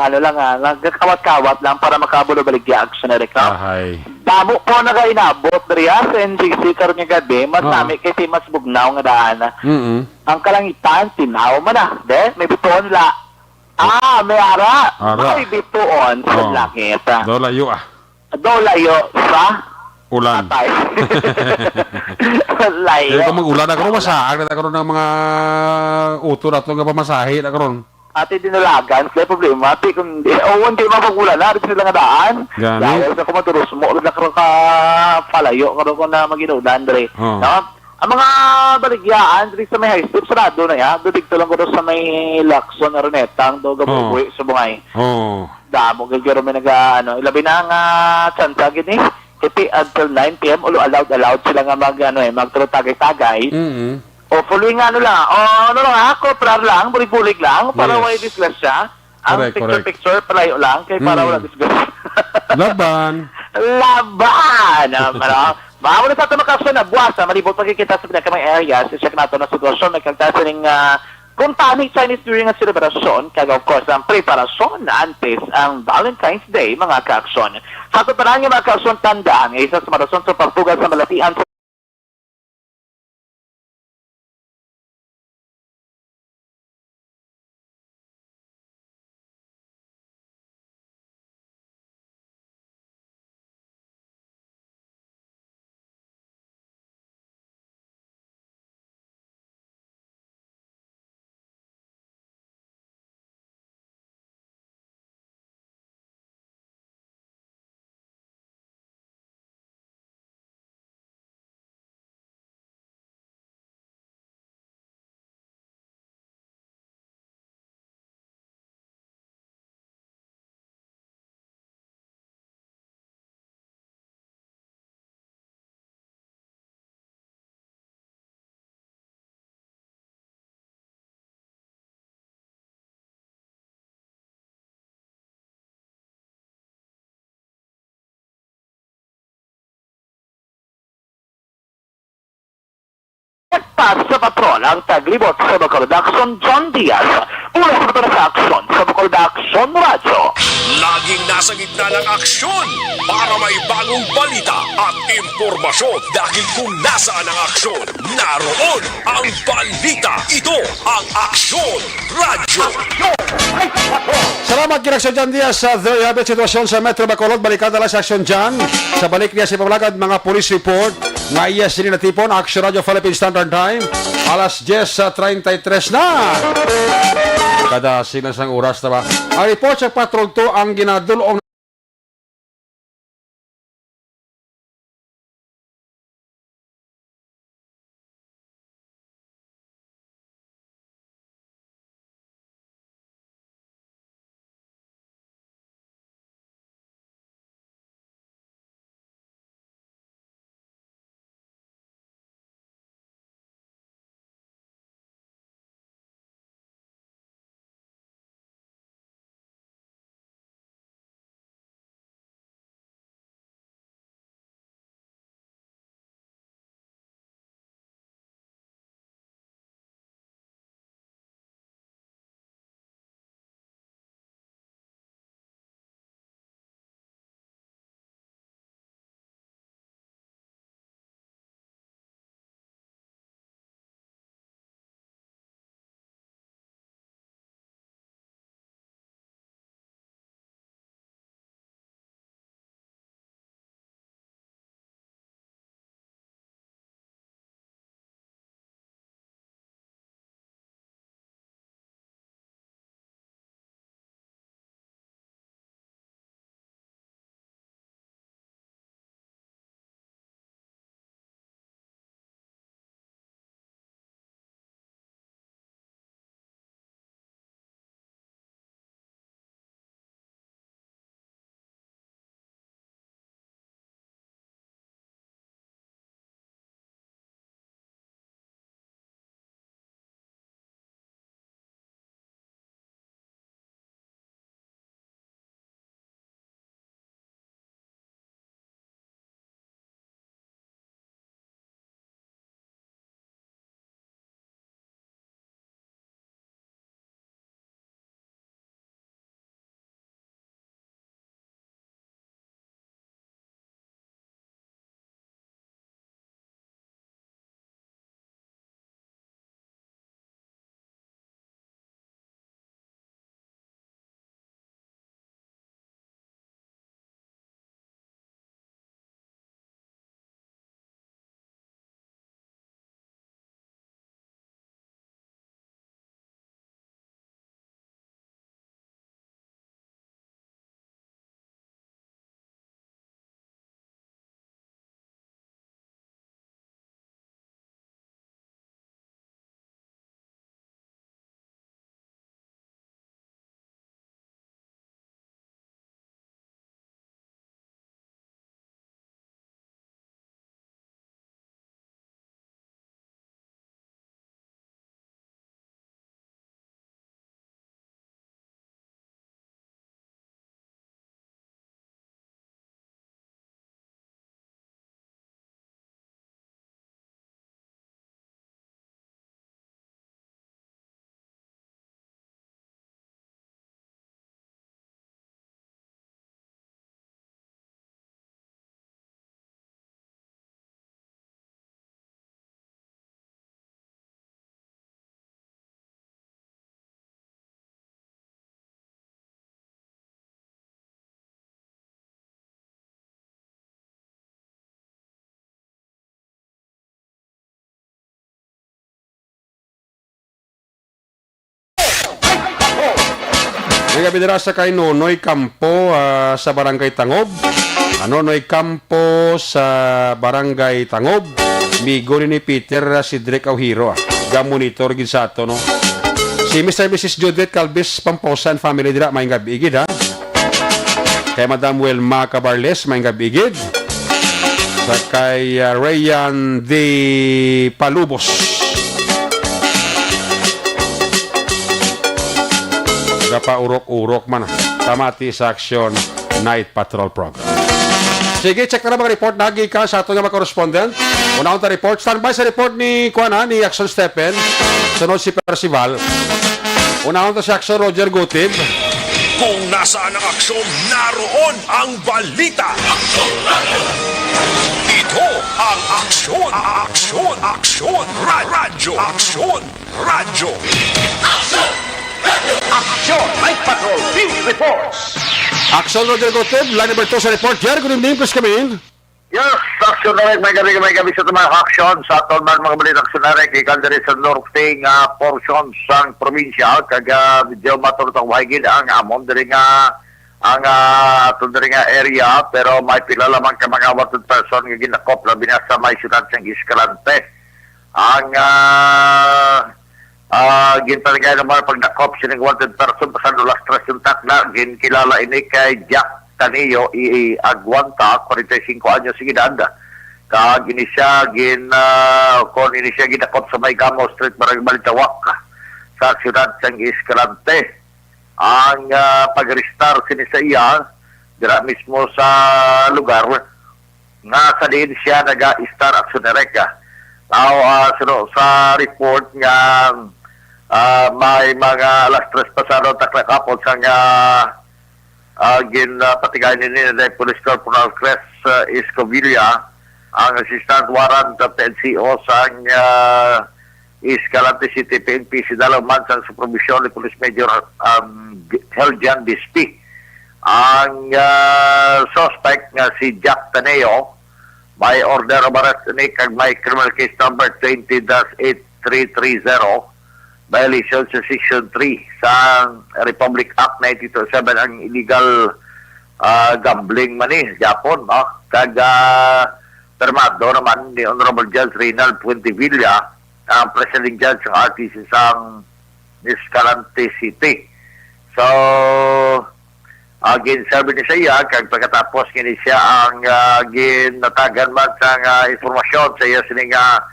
ano lang, ah, nagkakawat-kawat lang para makabulo baligya, action na rin, no? Ahay. Damo po nagainabot, diri, ah, sa N G C karon nga gabi, mas Oo. nami kay si mas bugnaw nga daan. Mm-mm. Ang kalangitan, tinaw man na. De, may bituon la. Ah, may ara. Ara. May bituon sa Oo. langit. Daw layo, ah. Daw layo sa Ulan. patay. Layo. Kaya kung mag-ulan na karon, masaag na karon ang mga uto nato nga pamasahe na karon. Ate, dinalagan, sila problema. Ate, kung di, o, hindi mapag-ulan na, rin sila nga daan. Gani. Dahil sa kumaturusmo, rin na karon ka palayo, karon ko na mag-inulan, dre. Oo. No? Ang mga baligyaan diri sa may High Street, sarado na ya. Do dito lang ko sa may Lacson, Araneta, ang do gabuhi Oo. sa Bungay. Oo. Damo gid, pero may naga, ano, ilabi na nga tsansa gid ni. Kiti until nine P M, ulo allowed, allowed sila nga mag, ano, eh, magtulog tagay-tagay. Mm-hmm. O, following nga, ano lang, o, ano lang, ha, koprar lang, bulig-bulig lang, para Yes. way disgrasya. Ang Correct, correct. picture-picture, palayo lang, kay para Mm. wala disgrasya. Laban. Laban! Ah, pero, maawa na sa ato makaksa na buwas, ah, malibot pagkikita sa pinakamay areas, i-check nato na sitwasyon, may kagtasa ning, ah, kung tani Chinese New Year nga selebrasyon, kag of course, ang preparasyon antes ang Valentine's Day, mga kaaksyon. Sa ato tanan nga mga kaaksyon, tanda ang isa sa mga rason sa pagbuga sa malatian sa At sa patrol ang taglibot sa Bacolod Aksyon, John Diaz. Mula sa Bacolod Aksyon, sa Bacolod Aksyon Radyo. Laging nasa gitna ng aksyon para may bagong balita at impormasyon, dahil kung nasaan ang aksyon, naroon ang balita. Ito ang Aksyon Radyo. Salamat, Kinaksyon John Diaz. Sa There You Have It, sitwasyon sa Metro Bacolod. Balikan na lang sa Aksyon John. Sa balik niya sa pamulagad, mga police report nga iya sini natipon, Aksyon Radyo Philippine Standard Time, alas diyes sa treinta y tres na. Kada sina sang oras na ba? Ang report sa Patrol two ang ginadulong May gabi dira sa kay Nonoy Campo, ah, sa Barangay Tangob. Ah, Nonoy Campo sa Barangay Tangob. Migo ni, ni Peter, ah, Cedric Aujiro, ah. Ga-monitor gid sa ato, no? Si Mister and Missus Judith Calvis Pamposa and family dira, may gabi gid, ha? Kay Madam Wilma Cabarles, may gabi gid. Sa kay, ah, Rayan de Palubos. Gapaurok-urok man, ah. Pamati sa Aksyon Night Patrol Program. Sige, check na lang mga report na gikan sa aton nga mga correspondent. Unahon ta report. Standby sa report ni, kuan, ha, ni Action Stephen. Sunod si Percival. Unahon ta si Action Roger Gutib. Kung nasaan ang aksyon, naroon ang balita. Ito ang Aksyon, Aksyon, Aksyon Ra- Radyo, Aksyon Radyo. Action! Night Patrol Field Reports! Action, Roger Gutib. Line number two sa report. Jer, good evening. Please come in. Yes, Action Direct. May gabi, may gabi sa mga action. Sa aton man mga balita, Action Direct, ikan diri sa norte nga portion sang probinsya, kag, ah, medyo maturutong wahigid ang amon diri nga, ang, ah, aton diri nga area, pero may pila lamang ka mga wanted person nga ginakop, labi na sa may siyudad sang Escalante. Ang, ah, ah, ginpaligay naman ang pagdakop sining wanted person pasado alas tres yung takna. Ginkilala ini kay Jack Taneo i Aguanta, forty-five anyos ang edad. Kag ini siya gin, ah, kon ini siya gidakop sa may Gamo Street, Barangay Balitawak, sa siyudad sang Escalante. Ang, ah, pag-arrestar sini sa iya dira mismo sa lugar nga sa diin siya naga-estar aksyon direkta. Now, ah, suno sa report nga, ah, may mga alas tres pasado takna kapon sang, ah, ah, gin, ah, patigay nini ni Police Corporal Chris, ah, Escovilla, ang assistant warrant P N C O sang, ah, Escalante City P N P, sidalo man sang supervision ni Police Major, um, Heljan Dispi. Ang, ah, suspect nga si Jack Taneo, may order of arrest ni kag may criminal case number twenty dash eight three three zero, violation sa Section three sa Republic Act ninety-two oh seven, ang illegal, ah, gambling man ni Japon, no? Kag, ah, permado naman ni Honorable Judge Reynald Fuentevilla, ang presiding judge ng R T C sang Escalante City. So, ah, gin-serve ni sa iya, kag pagkatapos gini siya ang, ah, ginatagan man sang, ah, informasyon sa iya sini nga,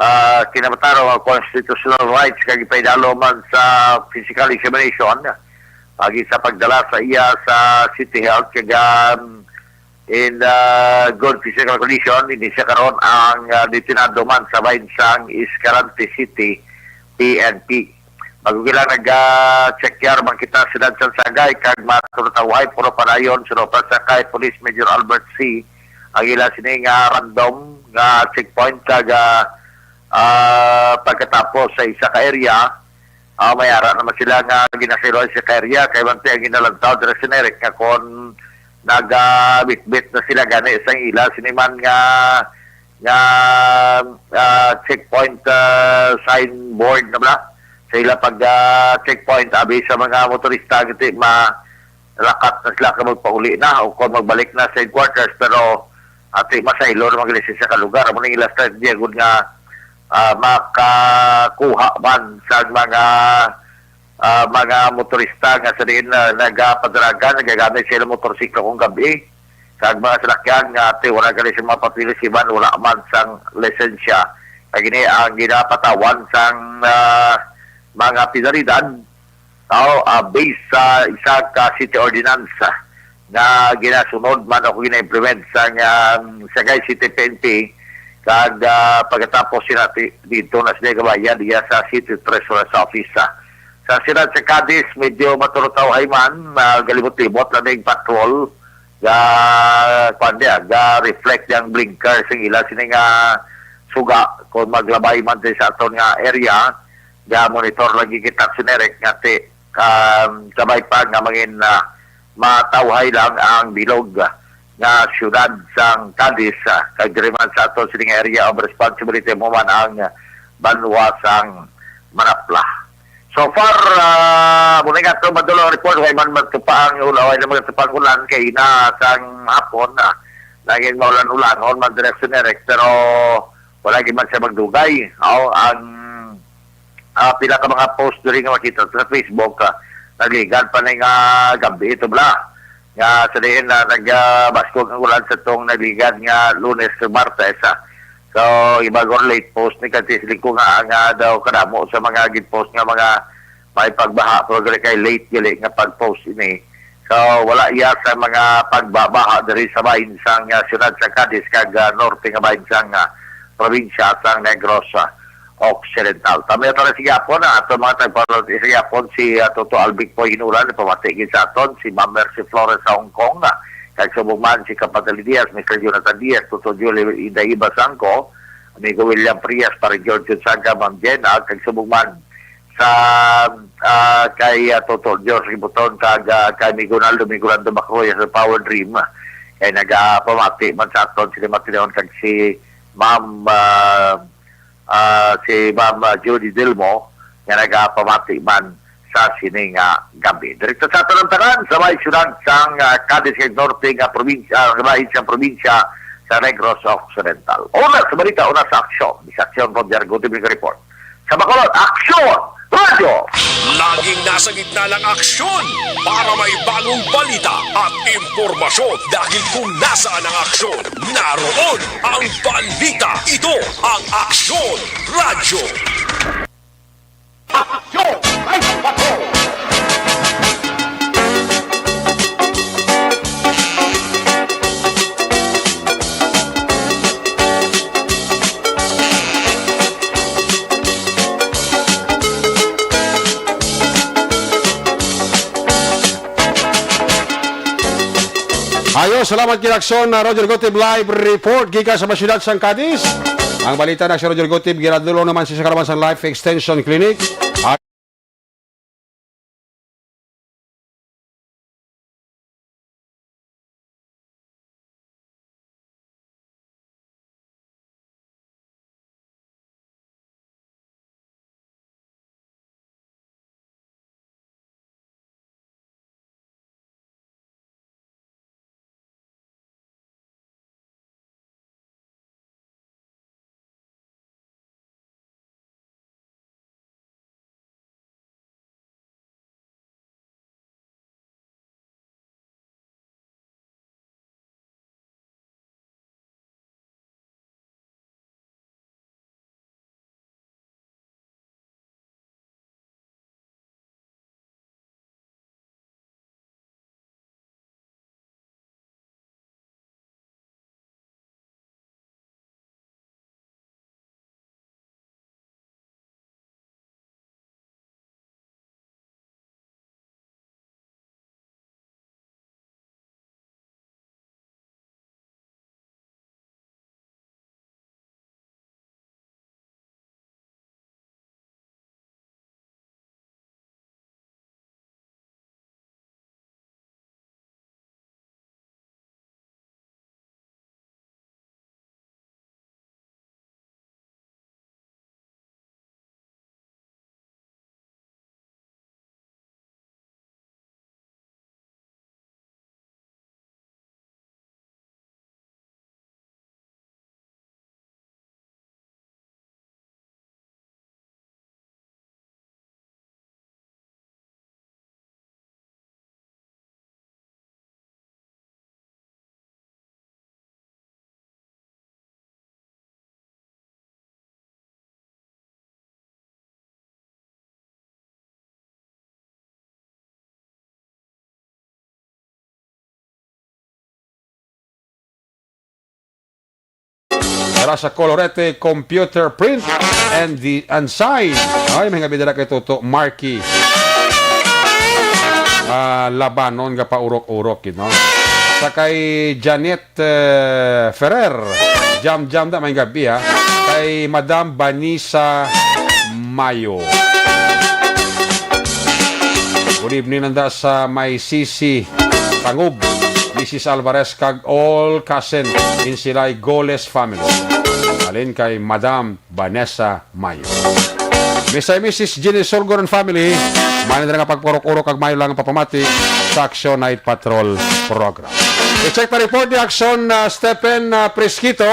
ah, kinamatarong nga constitutional rights, kag ipaidalo man sa physical examination, agi sa pagdala sa iya sa City Health, kag, um, in, ah, good physical condition, ini siya karon ang, ah, detenado man sa bahin sang Escalante City P N P. Bago kita nag-check-yar man kita sa siyudad sang Sagay, kag matulutaway, puro padayon, suno pa sa kay Police Major Albert C, ang ila sini nga random nga checkpoint, kag, ah, ah, pagkatapos sa isa ka area, ah, may ara naman sila nga ginasiloy sa ka area, kay manti ang ginalantaw dira si Eric nga kon nagabitbit na sila gani sa ila sini man nga, nga, ah, checkpoint, ah, signboard na bala sa ila pag, ah, checkpoint, abi sa mga motorista, giti ma lakat na sila ka magpauli na o kon magbalik na sa headquarters, pero ati masaylo naman gani sa lugar. Amo ning ila strategy gud nga, ah, makakuha man sa mga, ah, mga motorista nga sa diin na nagapadragan, nagagamit sa ilang motorsiklo kung gabi, kag mga salakyan nga ati wala gani sa mga papeles, iban wala man sang lisensya. Kag ini ang ginapatawan sang, ah, mga penalidad, tao, ah, based sa isa ka city ordinance, ah, nga ginasunod man o gina-implement sang, ah, Sagay City P N P, kag, ah, pagkatapos sina ti-, dito na sila gabayan diya sa City Treasurer's Office, ah. Sa siyudad sa Cadiz, medyo maturutawhay man, ah, galibot-libot na ning patrol, ga, kuwan niya, ga-reflect yang blinker sing ila sini nga suga kung maglabay man sa aton nga area. Ga-monitor lagi kita, Action Direct, nga ti, um, sabay pa nga mangin, ah, matawhay lang ang bilog nga siyudad sang Cadiz, ah, kag diri man sa aton sining area of responsibility mo man ang banwa sang Manapla. So far, ah, muna nga ito, madulong report, way man magtupa ang ulan, way na magtupa ang ulan, kay na sang hapon, ah, naging maulan-ulan, on man direksyon ni Rex, pero wala gyud man siya magdugay. Aw, ang, ah, pila ka mga post diri nga makita sa Facebook, ah, nagligad pa ni nga gabi ito bala. Nga sa diin na nag, ah, baskog ang ulan sa tong nagligad nga Lunes kag Martes, ah. So, iba gor late post ni kanti siling ko nga, nga daw kadamo sa mga gid post nga mga may pagbaha, pero dili kay late gali nga pag-post ini. So, wala iya sa mga pagbabaha diri sa bahin sang, ah, siyudad sa Cadiz kag, ah, norte nga bahin sang, ah, probinsya sang Negros, ah, Occidental. Tamiya ta na sa gihapon, ah, ato mga tagpapalit sa gihapon, si, ah, Toto Albic Poy Hinuran, pamati gid sa aton, si Ma'am Mercy Flores sa Hong Kong, ah, kag subong man si Kapatali Diaz, Mister Jonathan Diaz, Toto Julie Idaiba Sangko, Amigo William Frias, Pare George Gonzaga, Ma'am Jenna, kag subong man sa, ah, kay, ah, Toto George Gibuton kag, ah, kay Amigo Naldo Migurando Macroy sa Power Dream. Kay nagapamati man sa aton sila Matinahon kag si Ma'am, ah, ah, si Ma'am, ah, Judy Dilmo nga nagapamati man sa sini nga gabi. Direkta sa aton ang tanan sa may siyudad sang, ah, Cadiz kag Norte nga probinsya, ah, nga bahin sang probinsya sa Negros Occidental. Una sa balita, una sa aksyon. Sa aksyon, Roger Gutib report. Sa Bacolod, aksyon! Radyo! Laging nasa gitna ng aksyon para may bagong balita at impormasyon, dahil kung nasaan ang aksyon, naroon ang balita. Ito ang Aksyon Radyo. Aksyon! Ay, patrol! Ayo, salamat kay Lacson, na Roger Gotib live report gikan sa siyudad sang Cadiz. Ang balita na si Roger Gotib, ginadulong naman siya sa kalaman sang Life Extension Clinic. Para sa Colorete Computer Print and the and Sign. Ay, may nga bidala kay Toto Marky. Ah, Labanon nga paurok-urok, you know. Sa kay Janet, eh, Ferrer. Jam-jam da, may gabi, ha. Kay Madam Vanessa Mayo. Good evening, nanda sa may Sisi Tangub, Missus Alvarez, kag all cousin in Silay Goles family. Halin kay Madam Vanessa Mayo. Misay Missus Jenny Sorgon and family, man nila nga pagpurok-urok kag mayo lang ang papamati sa Action Night Patrol Program. I-check pa report ni Action, ah, Stephen, ah, Prisquito.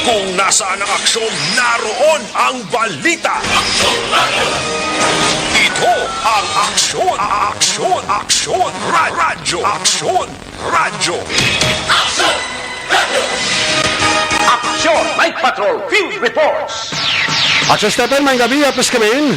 Kung nasaan ang aksyon, naroon ang balita. Ito ang Aksyon, Aksyon, Aksyon, Ra- Radyo, Aksyon, Radyo. Aksyon Night Patrol Field Reports. Action Stephen, may gabi, apis kami.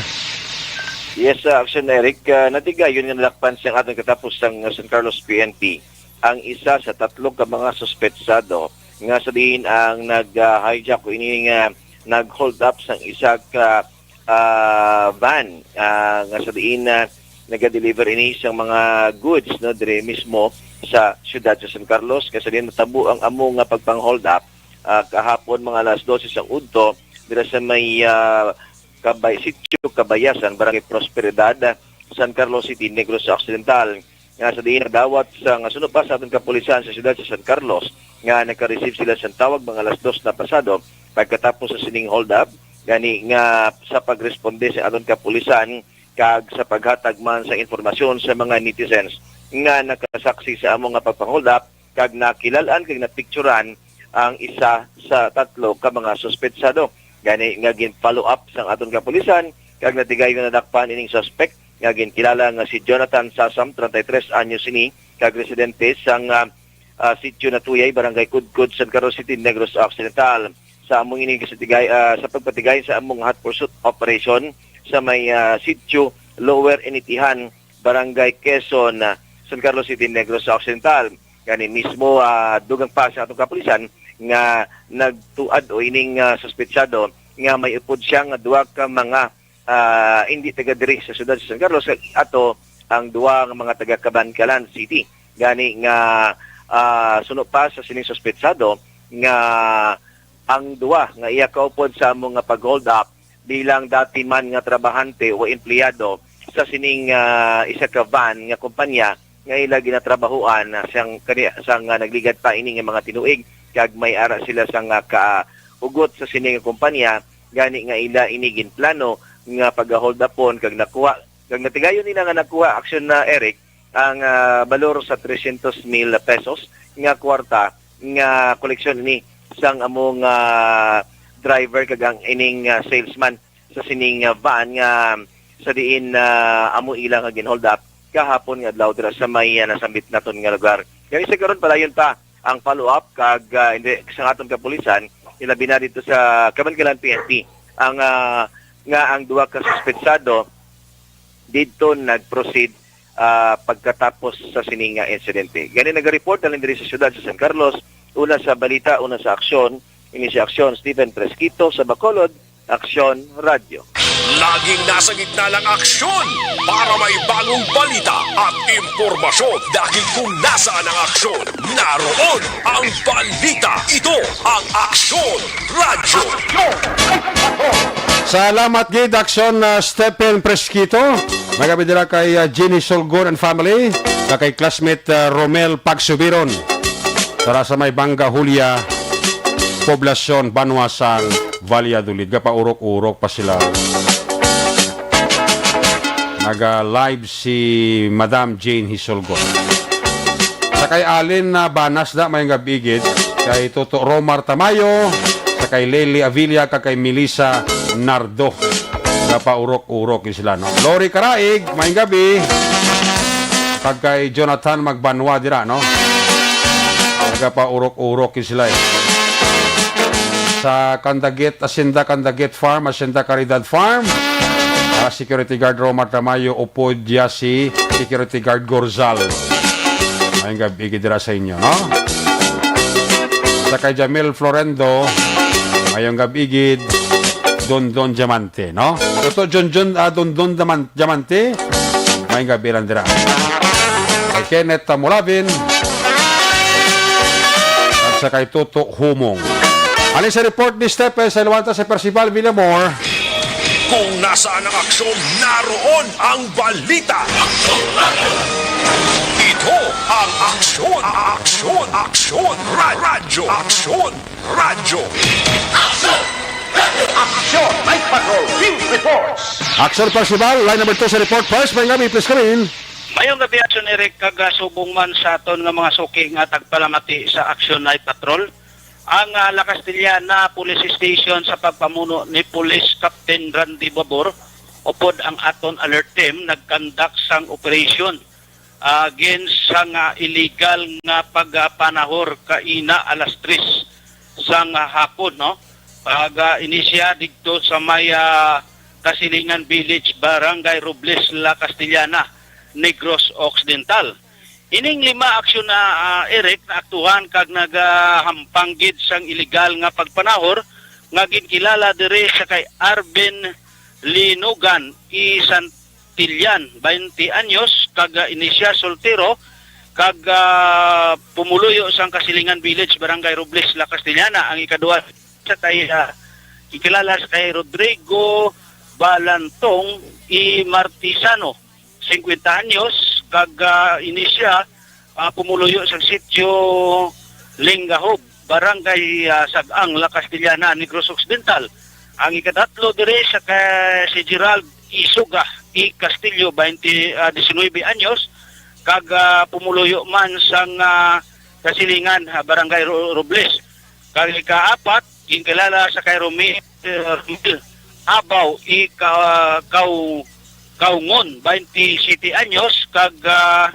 Yes, uh, Action Eric, uh, natigayon nga nadakpan sang aton katapos sang San Carlos P N P ang isa sa tatlo ka mga suspetsado nga sa diin ang nag-hijack o ini nga nag-hold up sang isa ka ah, van, ah, nga sa diin na naga-deliver ini sang mga goods, no, diri mismo sa siyudad sa San Carlos, kay sa diin natabo ang amo nga pagpang-hold up, ah, kahapon mga alas dose sang udto dira sa may, ah, Kabay-, Sitio Kabayasan, Barangay Prosperidad, San Carlos City, Negros Occidental, nga sa diin nadawat sa, nga suno pa sa aton kapulisan sa siyudad sa San Carlos, nga nagka-receive sila sang tawag mga alas dos na pasado pagkatapos sa sining hold up, gani nga sa pagresponde sa aton kapulisan kag sa paghatag man sa impormasyon sa mga netizens nga nakasaksi sa amo nga pagpang-hold up kag nakilal-an kag napicturan ang isa sa tatlo ka mga suspetsado. Gani nga gin-follow up sang aton kapulisan kag natigayon nga nadakpan ining suspect nga ginkilala nga si Jonathan Sasam, treinta y tres anyos ini, kag residente sang, ah, ah, Sitio Natuyay, Barangay Kudkod, San Carlos City, Negros Occidental. Sa among ini sa tigay, ah, sa pagpatigay sa among hot pursuit operation sa may, ah, Sitio Lower Initihan, Barangay Quezon, ah, San Carlos City, Negros Occidental. Gani mismo, ah, dugang pa sa atong kapulisan nga nagtuad o ining, ah, suspetsado nga may upod siya nga duha ka mga, ah, hindi taga diri sa siyudad sa San Carlos, kag ato ang duha nga mga taga Kabankalan City. Gani nga, ah, suno pa sa sining suspetsado nga ang duha nga iya kaupod sa amo nga pag-hold up bilang dati man nga trabahante o empleyado sa sining, ah, isa ka van nga kompanya nga ila ginatrabahoan, ah, sang kani-, sang, ah, nagligad pa ini nga mga tinuig, kag may ara sila sang, ah, kaugot sa sini nga kompanya, gani nga ila ini ginplano nga pag-hold upon kag nakuha, kag natigayon nila nga nakuha, Action na Eric, ang, ah, balor sa trescientos mil pesos nga kwarta nga koleksyon ini sang among, ah, driver kag ang ining, ah, salesman sa sining, ah, van nga sa diin, ah, amo ila nga gin-hold up kahapon nga adlaw dira sa may, ah, nasambit naton nga lugar. Gani sa karon, padayon pa ang follow-up kag, ah, hindi, sa aton kapulisan, ilabi na dito sa Kabankalan P N P, ang, ah, nga ang duha ka suspetsado didto nag-proceed, ah, pagkatapos sa sini nga insidente. Gani naga-report halin diri sa siyudad sa San Carlos, una sa balita, una sa aksyon, ini si Aksyon Stephen Fresquito sa Bacolod, Aksyon Radyo. Laging nasa gitna ng aksyon para may bagong balita at impormasyon, dahil kung nasaan ang aksyon, naroon ang balita. Ito ang Aksyon Radyo. Salamat gid, Aksyon, uh, Stephen Fresquito. Magabi dira kay, uh, Jeannie Solgon and family, kag kay classmate, uh, Romel Pagsubiron. Tara sa may Banga Julia, poblasyon, banwa sang Valladolid. Gapaurok-urok pa sila. Naga-live si Madam Jane Hisolgon. Sa kay Allen na Banas na, may gabigid. Kay Toto Romar Tamayo, sa kay Lely Avila, kag kay Melissa Nardo. Gapaurok-urok ni sila, no? Lori Karaig, may gabi. Kag kay Jonathan Magbanwa dira, no? Nagapaurok-urok ni sila, eh. Sa Candagit, Hacienda Candagit Farm, Hacienda Caridad Farm. Ah, Security Guard Romar Tamayo, upod ya si Security Guard Gorzal. Mayong gabi gid dira sa inyo, no? Sa kay Jamil Florendo, mayong gabi gid, Don Don Diamante, no? Toto John John, ah, Don Don Daman-, Diamante, mayong gabi lang dira. Kay Kenneth Tamulabin, at sa kay Toto Humong. Halin sa report ni Stephen sa Luwanta sa Percival Villamor. Kung nasaan ang aksyon, naroon ang balita. Ito ang Aksyon, Aksyon, Aksyon, Ra-, Radyo, Aksyon, Radyo. Aksyon! Aksyon! Night Patrol Field Reports! Aksyon Percival, line number two sa report. First, may gabi, please come in. Mayong gabi, Aksyon Eric, kag, ah, subong man sa aton nga mga suki nga tagpalamati sa Aksyon Night Patrol. Ang, ah, La Castellana Police Station sa pagpamuno ni Police Captain Randy Babor, upod ang aton alert team, nagkandak sang operasyon, ah, against sang, ah, illegal nga pagpanahor kaina alas tres sang, ah, hapon, no? Pag, ah, ini siya didto sa may, ah, Kasilingan Village, Barangay Robles, La Castellana, Negros Occidental. Ining lima aksyon na, ah, Eric, naaktuhan kag nagahampang gid sang iligal nga pagpanahor nga ginkilala diri sa kay Arvin Linugan I. Santillan, twenty anyos, kag, ah, Inicia Soltero, kag, ah, pumuluyo sang Kasilingan Village, Barangay Robles, La Castellana. Ang ikaduha sa kay, ah, ginkilala sa kay Rodrigo Balantong I. Martisano, singkwenta anyos, kag, ah, ini siya, ah, pumuluyo sa sitio Lingahob, Barangay, ah, Sag-ang, La Castellana, Negros Occidental. Ang ikatatlo diri sa kay si Gerald Isuga I. Castillo, twenty, ah, diecinuebe anyos, kag, ah, pumuluyo man sang, ah, Kasilingan, ah, Barangay Ro-, Robles. Kag ikaapat, ginkilala sa kay Romi-, eh, Romel Abaw I. Ka-, Kaw-, Kaungon, twenty-seven anyos, kag, ah,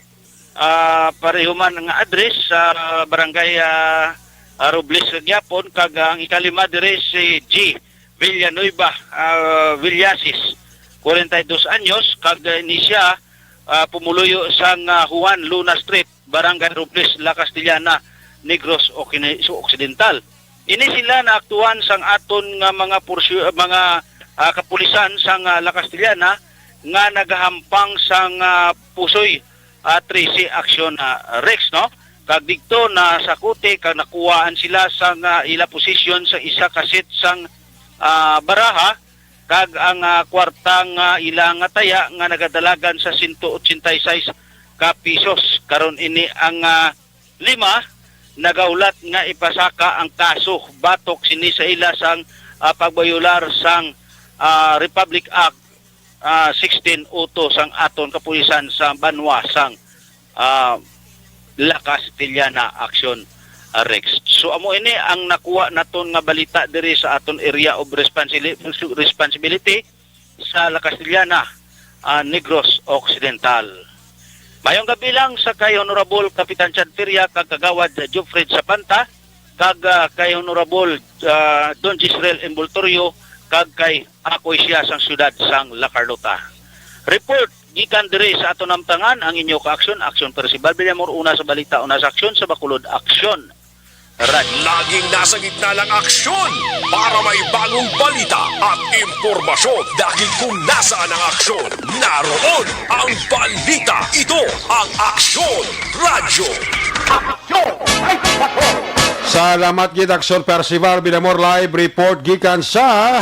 ah, pareho man nga address sa barangay, ah, ah, Robles sa gyapon, kag ang ikalima diri si G. Villanueva, ah, Villasis, kwarenta y dos anyos, kag, ah, ni siya, ah, pumuluyo sang, ah, Juan Luna Street, Barangay Robles, La Castellana, Negros Ocine-, Occidental. Ini sila naaktuhan sang aton nga mga porsyu-, mga, ah, kapulisan sang, ah, La Castellana nga nagahampang sang, ah, pusoy, ah, trese aksyon, ah, Rex, no? Kag didto nasakuti kag nakuhaan sila sang, ah, ila posisyon sa isa ka set sang, ah, baraha, kag ang, ah, kwarta nga ila nga taya nga nagadalagan sa sento otsenta y seis ka pisos. Karon ini ang, ah, lima nagaulat nga ipasaka ang kaso batok sini sa ila sang, ah, pagbayolar sang, ah, Republic Act, ah, sixteen oh two sang aton kapulisan sa banwa sang, ah, La Castellana Action, ah, Rex. So, amo ini ang nakuha naton nga balita diri sa aton area of responsili-, responsibility sa La Castellana, ah, Negros Occidental. Mayong gabi lang sa kay Honorable Kapitan Chad Feria kag Kagawad Jofred Sapanta, kag, ah, kay Honorable, ah, Don Gisrel Envoltorio, kag kay Akoy Siya sang siyudad sang La Carlota. Report gikan diri sa aton namtangan, ang inyo ka-aksyon, Aksyon Percival Villamor, una sa balita, una sa aksyon, sa Bacolod Aksyon. Radyo. Laging nasa gitna ng aksyon para may bagong balita at impormasyon, dahil kung nasaan ang aksyon, naroon ang balita. Ito ang Aksyon Radyo. Salamat gid, Aksyon Percival Villamor, live report gikan sa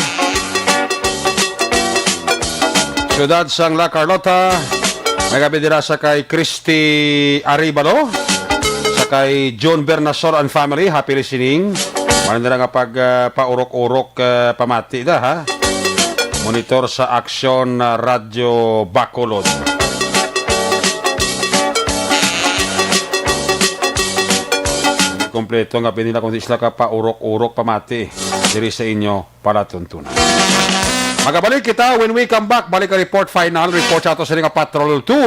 siyudad sang La Carlota. May gabi dira sa kay Christy Arevalo, sa kay John Bernasor and family. Happy listening. Wala nila nga pag, ah, paurok-urok, ah, pamati da, ha? Monitor sa Aksyon, ah, Radyo Bacolod. Kompleto nga pinila kung di sila ka paurok-urok pamati diri sa inyo palatuntunan. Magabalik kita when we come back. Balik ang report, final report sa ato sa nga Patrol two.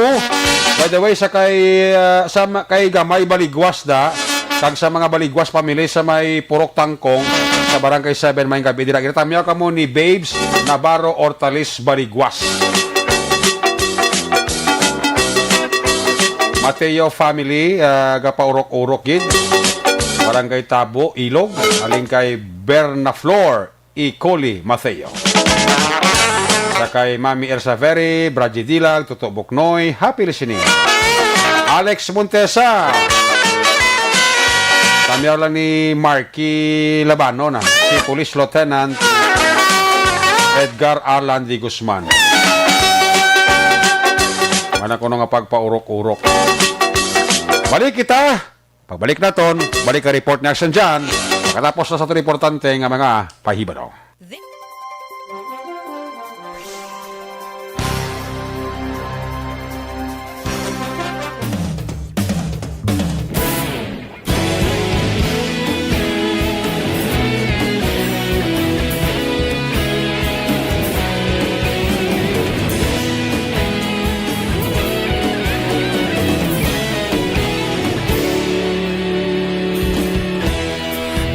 By the way, sa kay, ah, sa ma-, kay Gamay Baligwas da, kag sa mga Baligwas family sa may Purok Tangkong sa Barangay seven, may gabi dira. Ginatamyaw kamo ni Babes Navarro Hortalis Baligwas. Mateo family, ah, gapaurok-urok gid. Barangay Tabo, Ilog, halin kay Berna Flor Icoli Mateo. Sa kay Mami Elsa Ferry, Bradji Dilag, Toto Buknoy, happy listening. Alex Montesa. Tamyaw lang ni Marky Labano na. Si Police Lieutenant Edgar Alan de Guzman. Mana kuno nga pagpaurok-urok. Balik kita. Pagbalik naton, balik ka report ni Action John. Makatapos na sa aton importante nga mga pahibalo.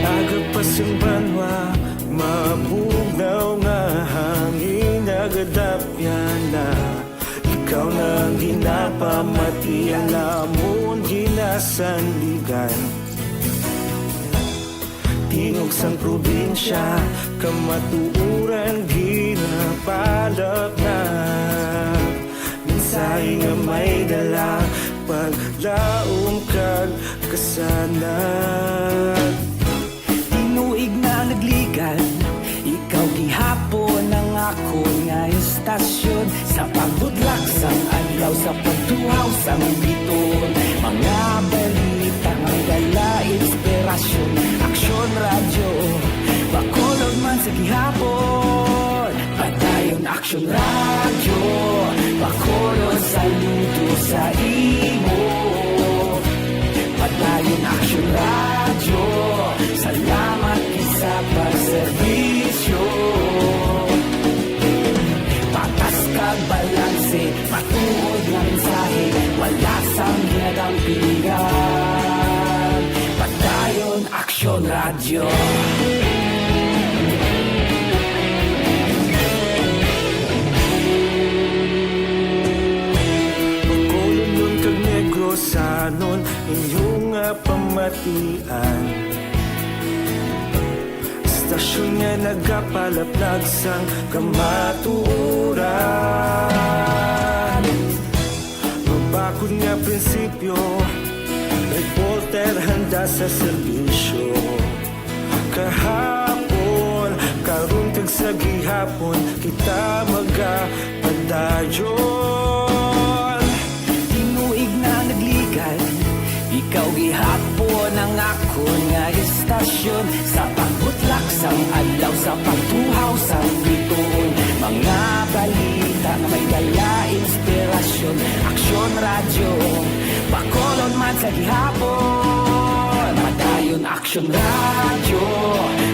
Agapasimbanwa, mabuhay. na, ikaw na ang ginapamati, ang amon ginasandigan. Tingog sang probinsya, kamatuoran ginapalapnag. Mensahe nga may dala, paglaom kag kasanag. Tinuig na nagligad, ikaw gihapon ang akon nga istasyon. Sa pagbudlak sang adlaw, sa pagtuhaw sang bituon, mga balita nga dala inspirasyon. Aksyon Radyo, Bacolod man sa gihapon. Padayon Aksyon Radyo, Bacolod, saludo sa imo. Padayon Aksyon Radyo, salamat gid sa pagserbisyo. Patas kag balanse, matuod nga mensahe, wala sang ginadampingan. Padayon Aksyon Radyo. Bacolodnon kag Negrosanon, inyo nga pamatian. Istasyon nga nagapalaplag sang kamatuoran. Mabakod nga prinsipyo, reporter handa sa serbisyo. Kahapon, karon kag sa gihapon, kita magapadayon. Tinuig na nagligad, ikaw gihapon ang akon nga istasyon. Sa pagbutlak sang adlaw, sa pagtuhaw sang bituon, mga balita nga may dala inspirasyon. Aksyon Radyo, Bacolod man sa gihapon. Padayon Aksyon Radyo,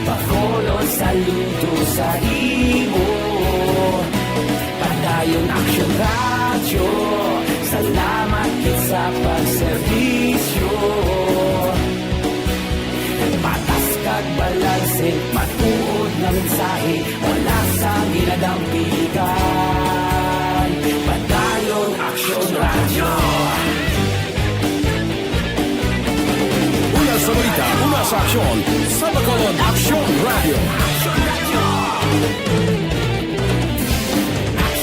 Bacolod, saludo sa imo. Padayon Aksyon Radyo, salamat gid sa pagserbisyo. Patas kag balanse, matuod nga mensahe, wala sang ginadampigan. Padayon Aksyon Radyo. Una sa balita, una sa aksyon, sa Bacolod Aksyon Radyo.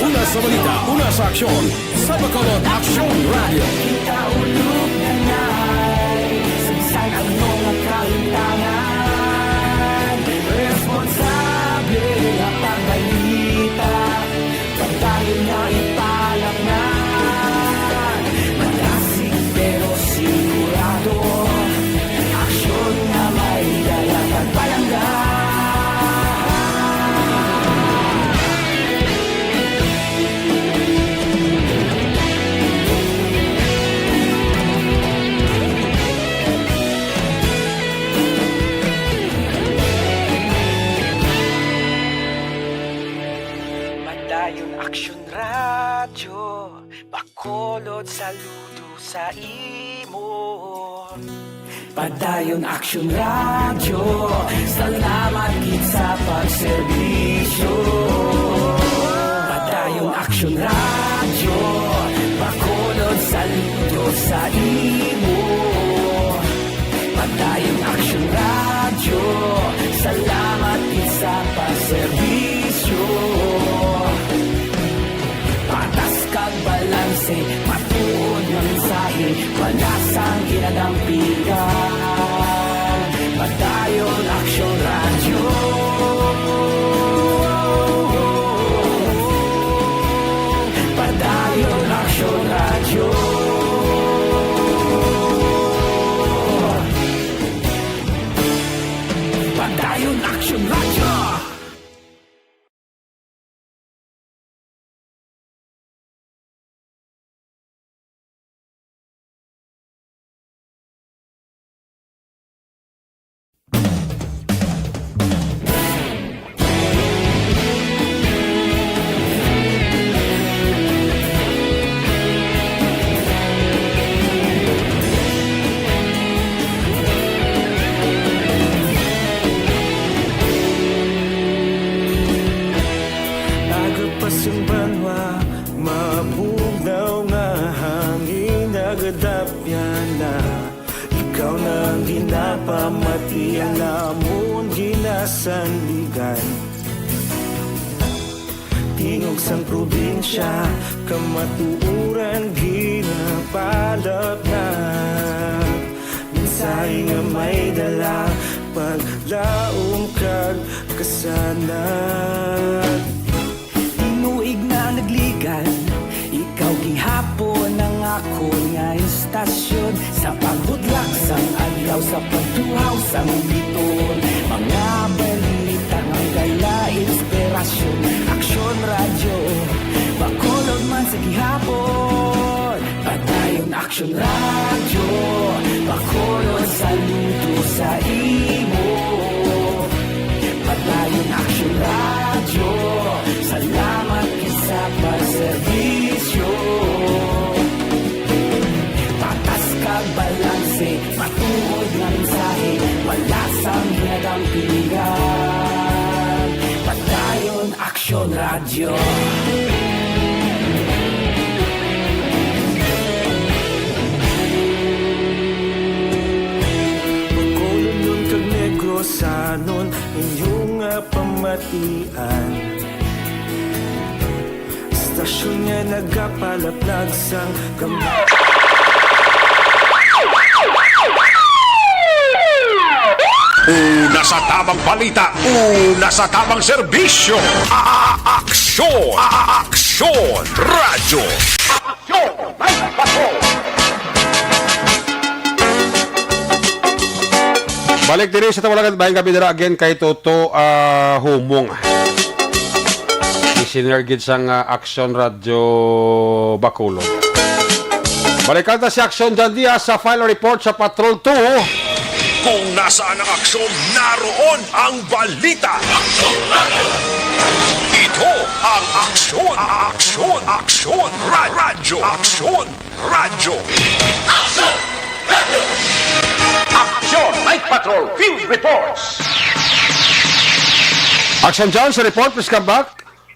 Una sa balita, una sa aksyon, sa Bacolod Aksyon Radyo. Kita ulog na nay, sagsag ang mga kahitangan. Responsable nga pagbalita, pagdayon nga ipalapnan. Madasig pero sigurado, aksyon nga may dala kag palangga. Padayon Aksyon Radyo, Bacolod, saludo sa imo. Padayon Aksyon Radyo, salamat gid sa pagserbisyo. Padayon Aksyon Radyo, Bacolod, saludo sa imo. Padayon Aksyon Radyo, salamat gid sa pagserbisyo. Patas kag balanse, matuod nga mensahe, wala sang ginadampigan. Padayon Aksyon Radyo. Padayon Aksyon Radyo. Padayon Aksyon Radyo. Sandigan. Tingog sang probinsya, kamatuoran ginapalapnat. Mensahe nga may dala, paglaom kag kasanag. Tinuig na nagligan, ikaw gihapon ang akon nga istasyon. Sa pagbudlak sang adlaw, sa pagtuhaw sang biton, mga balita nga dala inspirasyon. Aksyon Radyo Bacolod man sa gihapon. Padayon Aksyon Radyo Bacolod, saludo sa imo. Padayon Aksyon Radyo, salamat gid sa pagserbisyo. Patas kag balanse, matuod nga mensahe, wala sang ginagampingan. Padayon Aksyon Radyo. Bacolodnon kag Negrosanon, inyo nga pamatian. Istasyon nga nagapalaplag sang gamay. Una sa tamang balita, una sa tamang serbisyo. A-, a-, aksyon, a-, a-, aksyon, radyo. Aksyon, may bato. Balik diri sa Tawalagan, bayan kami dira again kay Toto, ah, Humong. Engineer gid sang, ah, Aksyon Radyo Bacolod. Balikan ta si Aksyon John Diaz sa file report sa Patrol two. Kung nasaan ang aksyon, naroon ang balita. Ito ang Aksyon, Aksyon, Aksyon, Ra-, Radyo, Aksyon, Radyo. Aksyon! Radyo! Aksyon! Night Patrol Field Reports! Aksyon John, sa report, please come back.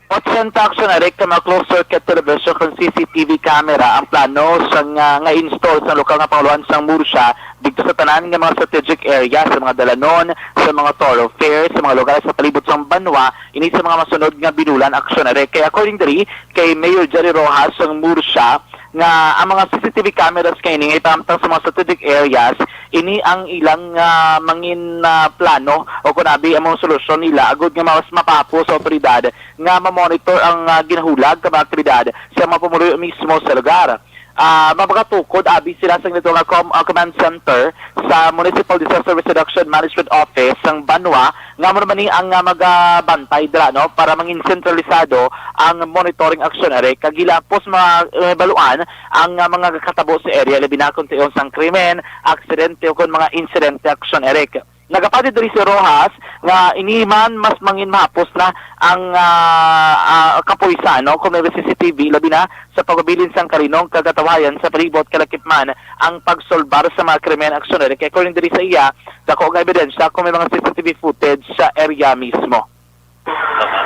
Otsenta, Aksyon Eric, ka mga closed circuit television kag C C T V camera ang plano sa nga, nga install sa lokal nga pangulohan sang Murcia dito sa tanan nga mga strategic area, sa mga dalanon, sa mga thoroughfare, sa mga lugar sa palibot sang banwa, ini sa mga masunod nga binulan, Aksyon Eric. Kay according diri kay Mayor Jerry Rojas sang Murcia, nga ang mga C C T V cameras nga ini nga ipahamtang sa mga strategic areas, ini ang ilang, ah, mangin, ah, plano o kun abi ang mga solusyon nila agud nga mas mapahapos sa otoridad nga mamonitor ang, ah, ginahulag nga mga aktibidad sa mga pumuluyo mismo sa lugar. Ah, mapagatukod abi sila sa nito nga com-, ah, command center sa Municipal Disaster Risk Reduction Management Office sang banwa nga amo naman ni ang, ah, magabantay dira, no, para mangin sentralisado ang monitoring aksyon, Eric. Kag hilapos ma-, eh, baluan ang, ah, mga katabo sa area, labi na kon tion sang krimen, aksidente o kon mga insidente aksyon, Eric. Nagapati diri si Rojas nga ini man mas mangin mahapos na ang, ah, ah, kapulisan, no, kung may C C T V, labi na sa pagpabilin sang kalinong kag katawayan sa palibot, kalakip man ang pagsolbar sa mga krimen aksyon, Eric. Kay according diri sa iya, dako nga ebidensya kung may mga C C T V footage sa area mismo.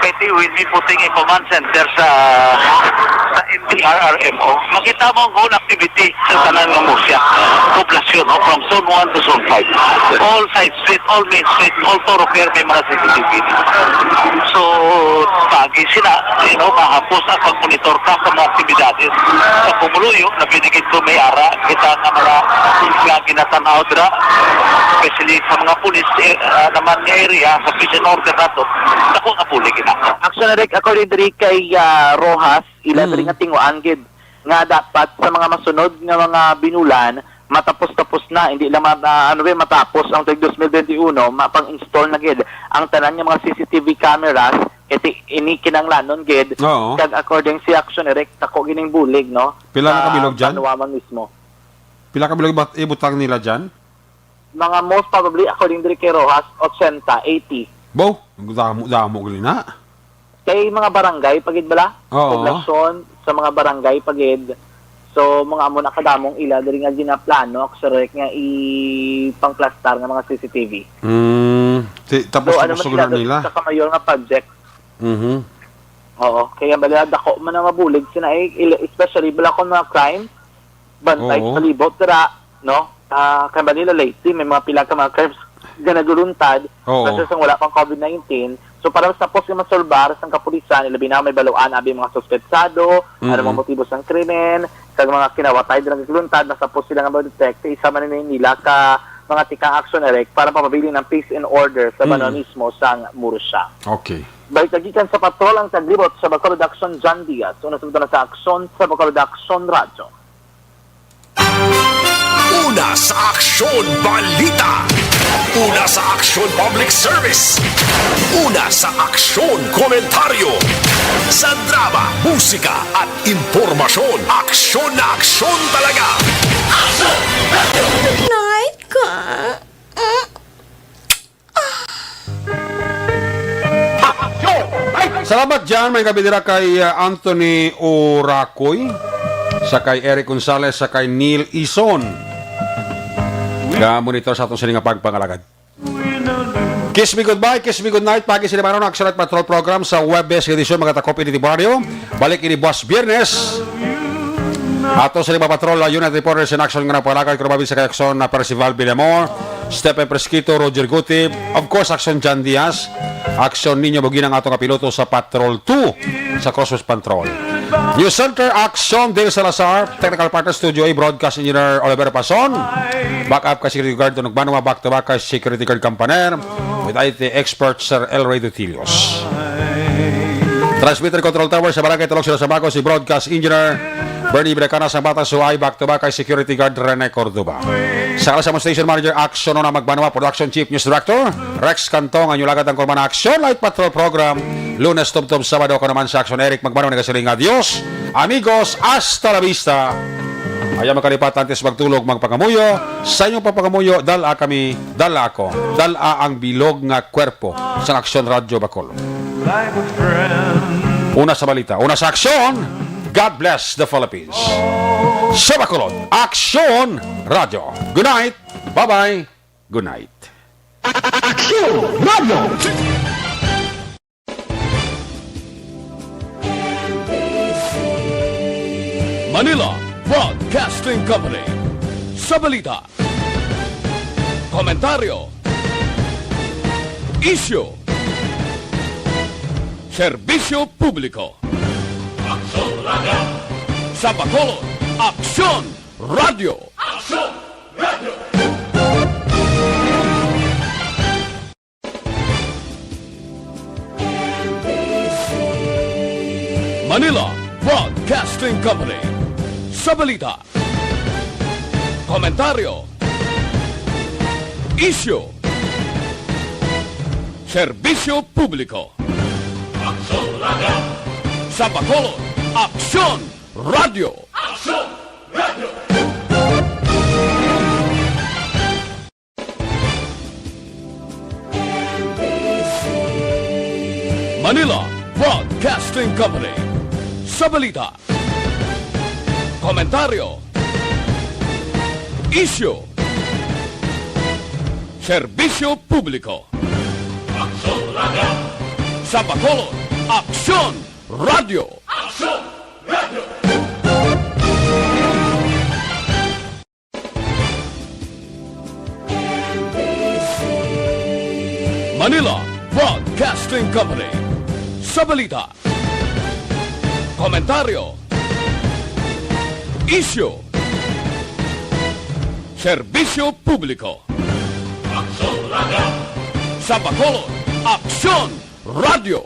Kaiti will be putting a command center sa, sa M P R R M O. Makita mo ang whole activity sa tanan nga Murcia. Poblasyon, no? From zone one to zone five. All side street, all main street, all thoroughfare may mga C C T V. So, pagi sila, you know, mahapos ang pagmonitor ka sa mga aktibidades sa pumuluyo na binigit ko may ara kita nga mga, nga ginatanaw dira, especially sa mga pulis, eh, ah, naman nga area, sa peace and order nato, dako nga bulig ina. Actually, Rick, according diri kay, ah, Rojas, ila Mm. diri nga tinguan gid nga dapat sa mga masunod nga mga binulan, matapos-tapos na, hindi lang ma-, ah, ano ba, matapos ang tuig twenty twenty-one, mapang-install na gid ang tanan nga mga C C T V cameras, kay ti-, ini kinahanglanon gid. Oo. Kag according si Action Direct, dako gining bulig, no? Pila na Sa kabilog dyan? Panuama mismo. Pila kabilog ibat-, ibutang nila dyan? Mga most probably, according diri kay Rojas, ochenta, eighty. Bo, damo, damo gali na. Kay mga barangay pa gid bala? Oo. Poblasyon sa mga barangay pa gid. So, mga amo na kadamong ila diri nga ginaplano, Action Direct, nga ipangplastar nga mga C C T V. Mm, ti-, tapos, So, ano tapos man sila, suguran nila. Sa kamayor nga project. Mhm. Oo, kaya bala dako man ang mabulig sina, eh, il-, especially bala kung mga crime, bantay Oo. sa palibot dira, no? Ah, kay Manila lately, may mga pila ka mga crimes. nga nagluntad, Oo. Basta sang wala pang COVID nineteen. So, para sa tapos nga masolbar sang kapulisan, ilabi na may baluan abi mga suspetsado, Mm-mm. ano mga motibo sang krimen, kag mga kinawatay dira nga nagluntad, mas tapos sila nga ma-detect, isa man ni nila ka mga tikang action, Eric, para mapabilin ang peace and order sa Mm. banwa mismo sang Murcia. Okay. Balik lagi kan sa patrol ang taglibot sa Bacolod Action, John Diaz. Una sa, sa Aksyon sa Bacolod Action Radyo. Una sa Aksyon Balita. Una sa Aksyon Public Service. Una sa Aksyon Komentaryo. Sa drama, musika, at impormasyon, aksyon na aksyon talaga. Night ka. Salamat, Jan. May gabi dira kay, uh, Anthony Urakoy, sa kay Eric Gonzalez, sa kay Neil Ison. Ga-monitor sa aton sini nga pagpangalagad. Kiss me goodbye, kiss me good night. Pagi sila maron ang Action Night Patrol Program sa Huwebes nga edisyon, mga takop ini temporaryo. Balik ini buwas Biyernes. Ato sa mga patrol, uh, unit reporters in action nga nagpalakad, Crubabil sa Kayaksyon, na Percival Villamor, Stephen Presquito, Roger Guti, of course, Action John Diaz, Action Niño Bugina, ang ato nga piloto sa Patrol two sa Crossroads Patrol. News Center, Action Dale Salazar, technical partner, Studio A, broadcast engineer Oliver Pason, backup kay security guard Tunog Banwa, back to back kay security guard Campaner, with I T expert Sir El Rey Dutilios. Transmitter control tower sa Barangay Talog, Sila Sabaco, si broadcast engineer Bernie Bracana, sang Batang Suay, back to back kay security guard Rene Cordoba. Sa kala sa among station manager, Action Ona Magbanwa, production chief, news director Rex Cantong, ang inyong lagad ang kurman na Action Night Patrol Program, Lunes tubtob Sabado. Ako naman sa Action, Eric Magbanwa, nagasiling nga, "Adios, amigos, hasta la vista." Ayaw makalipat, antes magtulog, magpangamuyo. Sa inyong pagpangamuyo, dala kami, dala ako, dala ang bilog nga kwerpo sa Action Radyo Bacolod. Una sa balita, una sa aksyon, God bless the Philippines. Sa Bacolod, Action Radyo. Good night. Bye-bye. Good night. Action Radyo. Manila Broadcasting Company. Sa balita, komentaryo, isyu, serbisyo publiko. Aksyon Radyo. Sa Bacolod, Aksyon Radyo. Aksyon Radyo. Manila Broadcasting Company. Sa balita, komentaryo, isyu, serbisyo publiko. Aksyon Radyo. Sa Bacolod, Aksyon Radyo. Aksyon Radyo. Manila Broadcasting Company. Sa balita, komentaryo, isyu, serbisyo publiko. Aksyon Radyo. Sa Bacolod, Aksyon Radyo. Aksyon Radyo. Manila Broadcasting Company. Sa balita, komentaryo, isyu, serbisyo publiko. Aksyon Radyo. Sa Bacolod, Aksyon Radyo.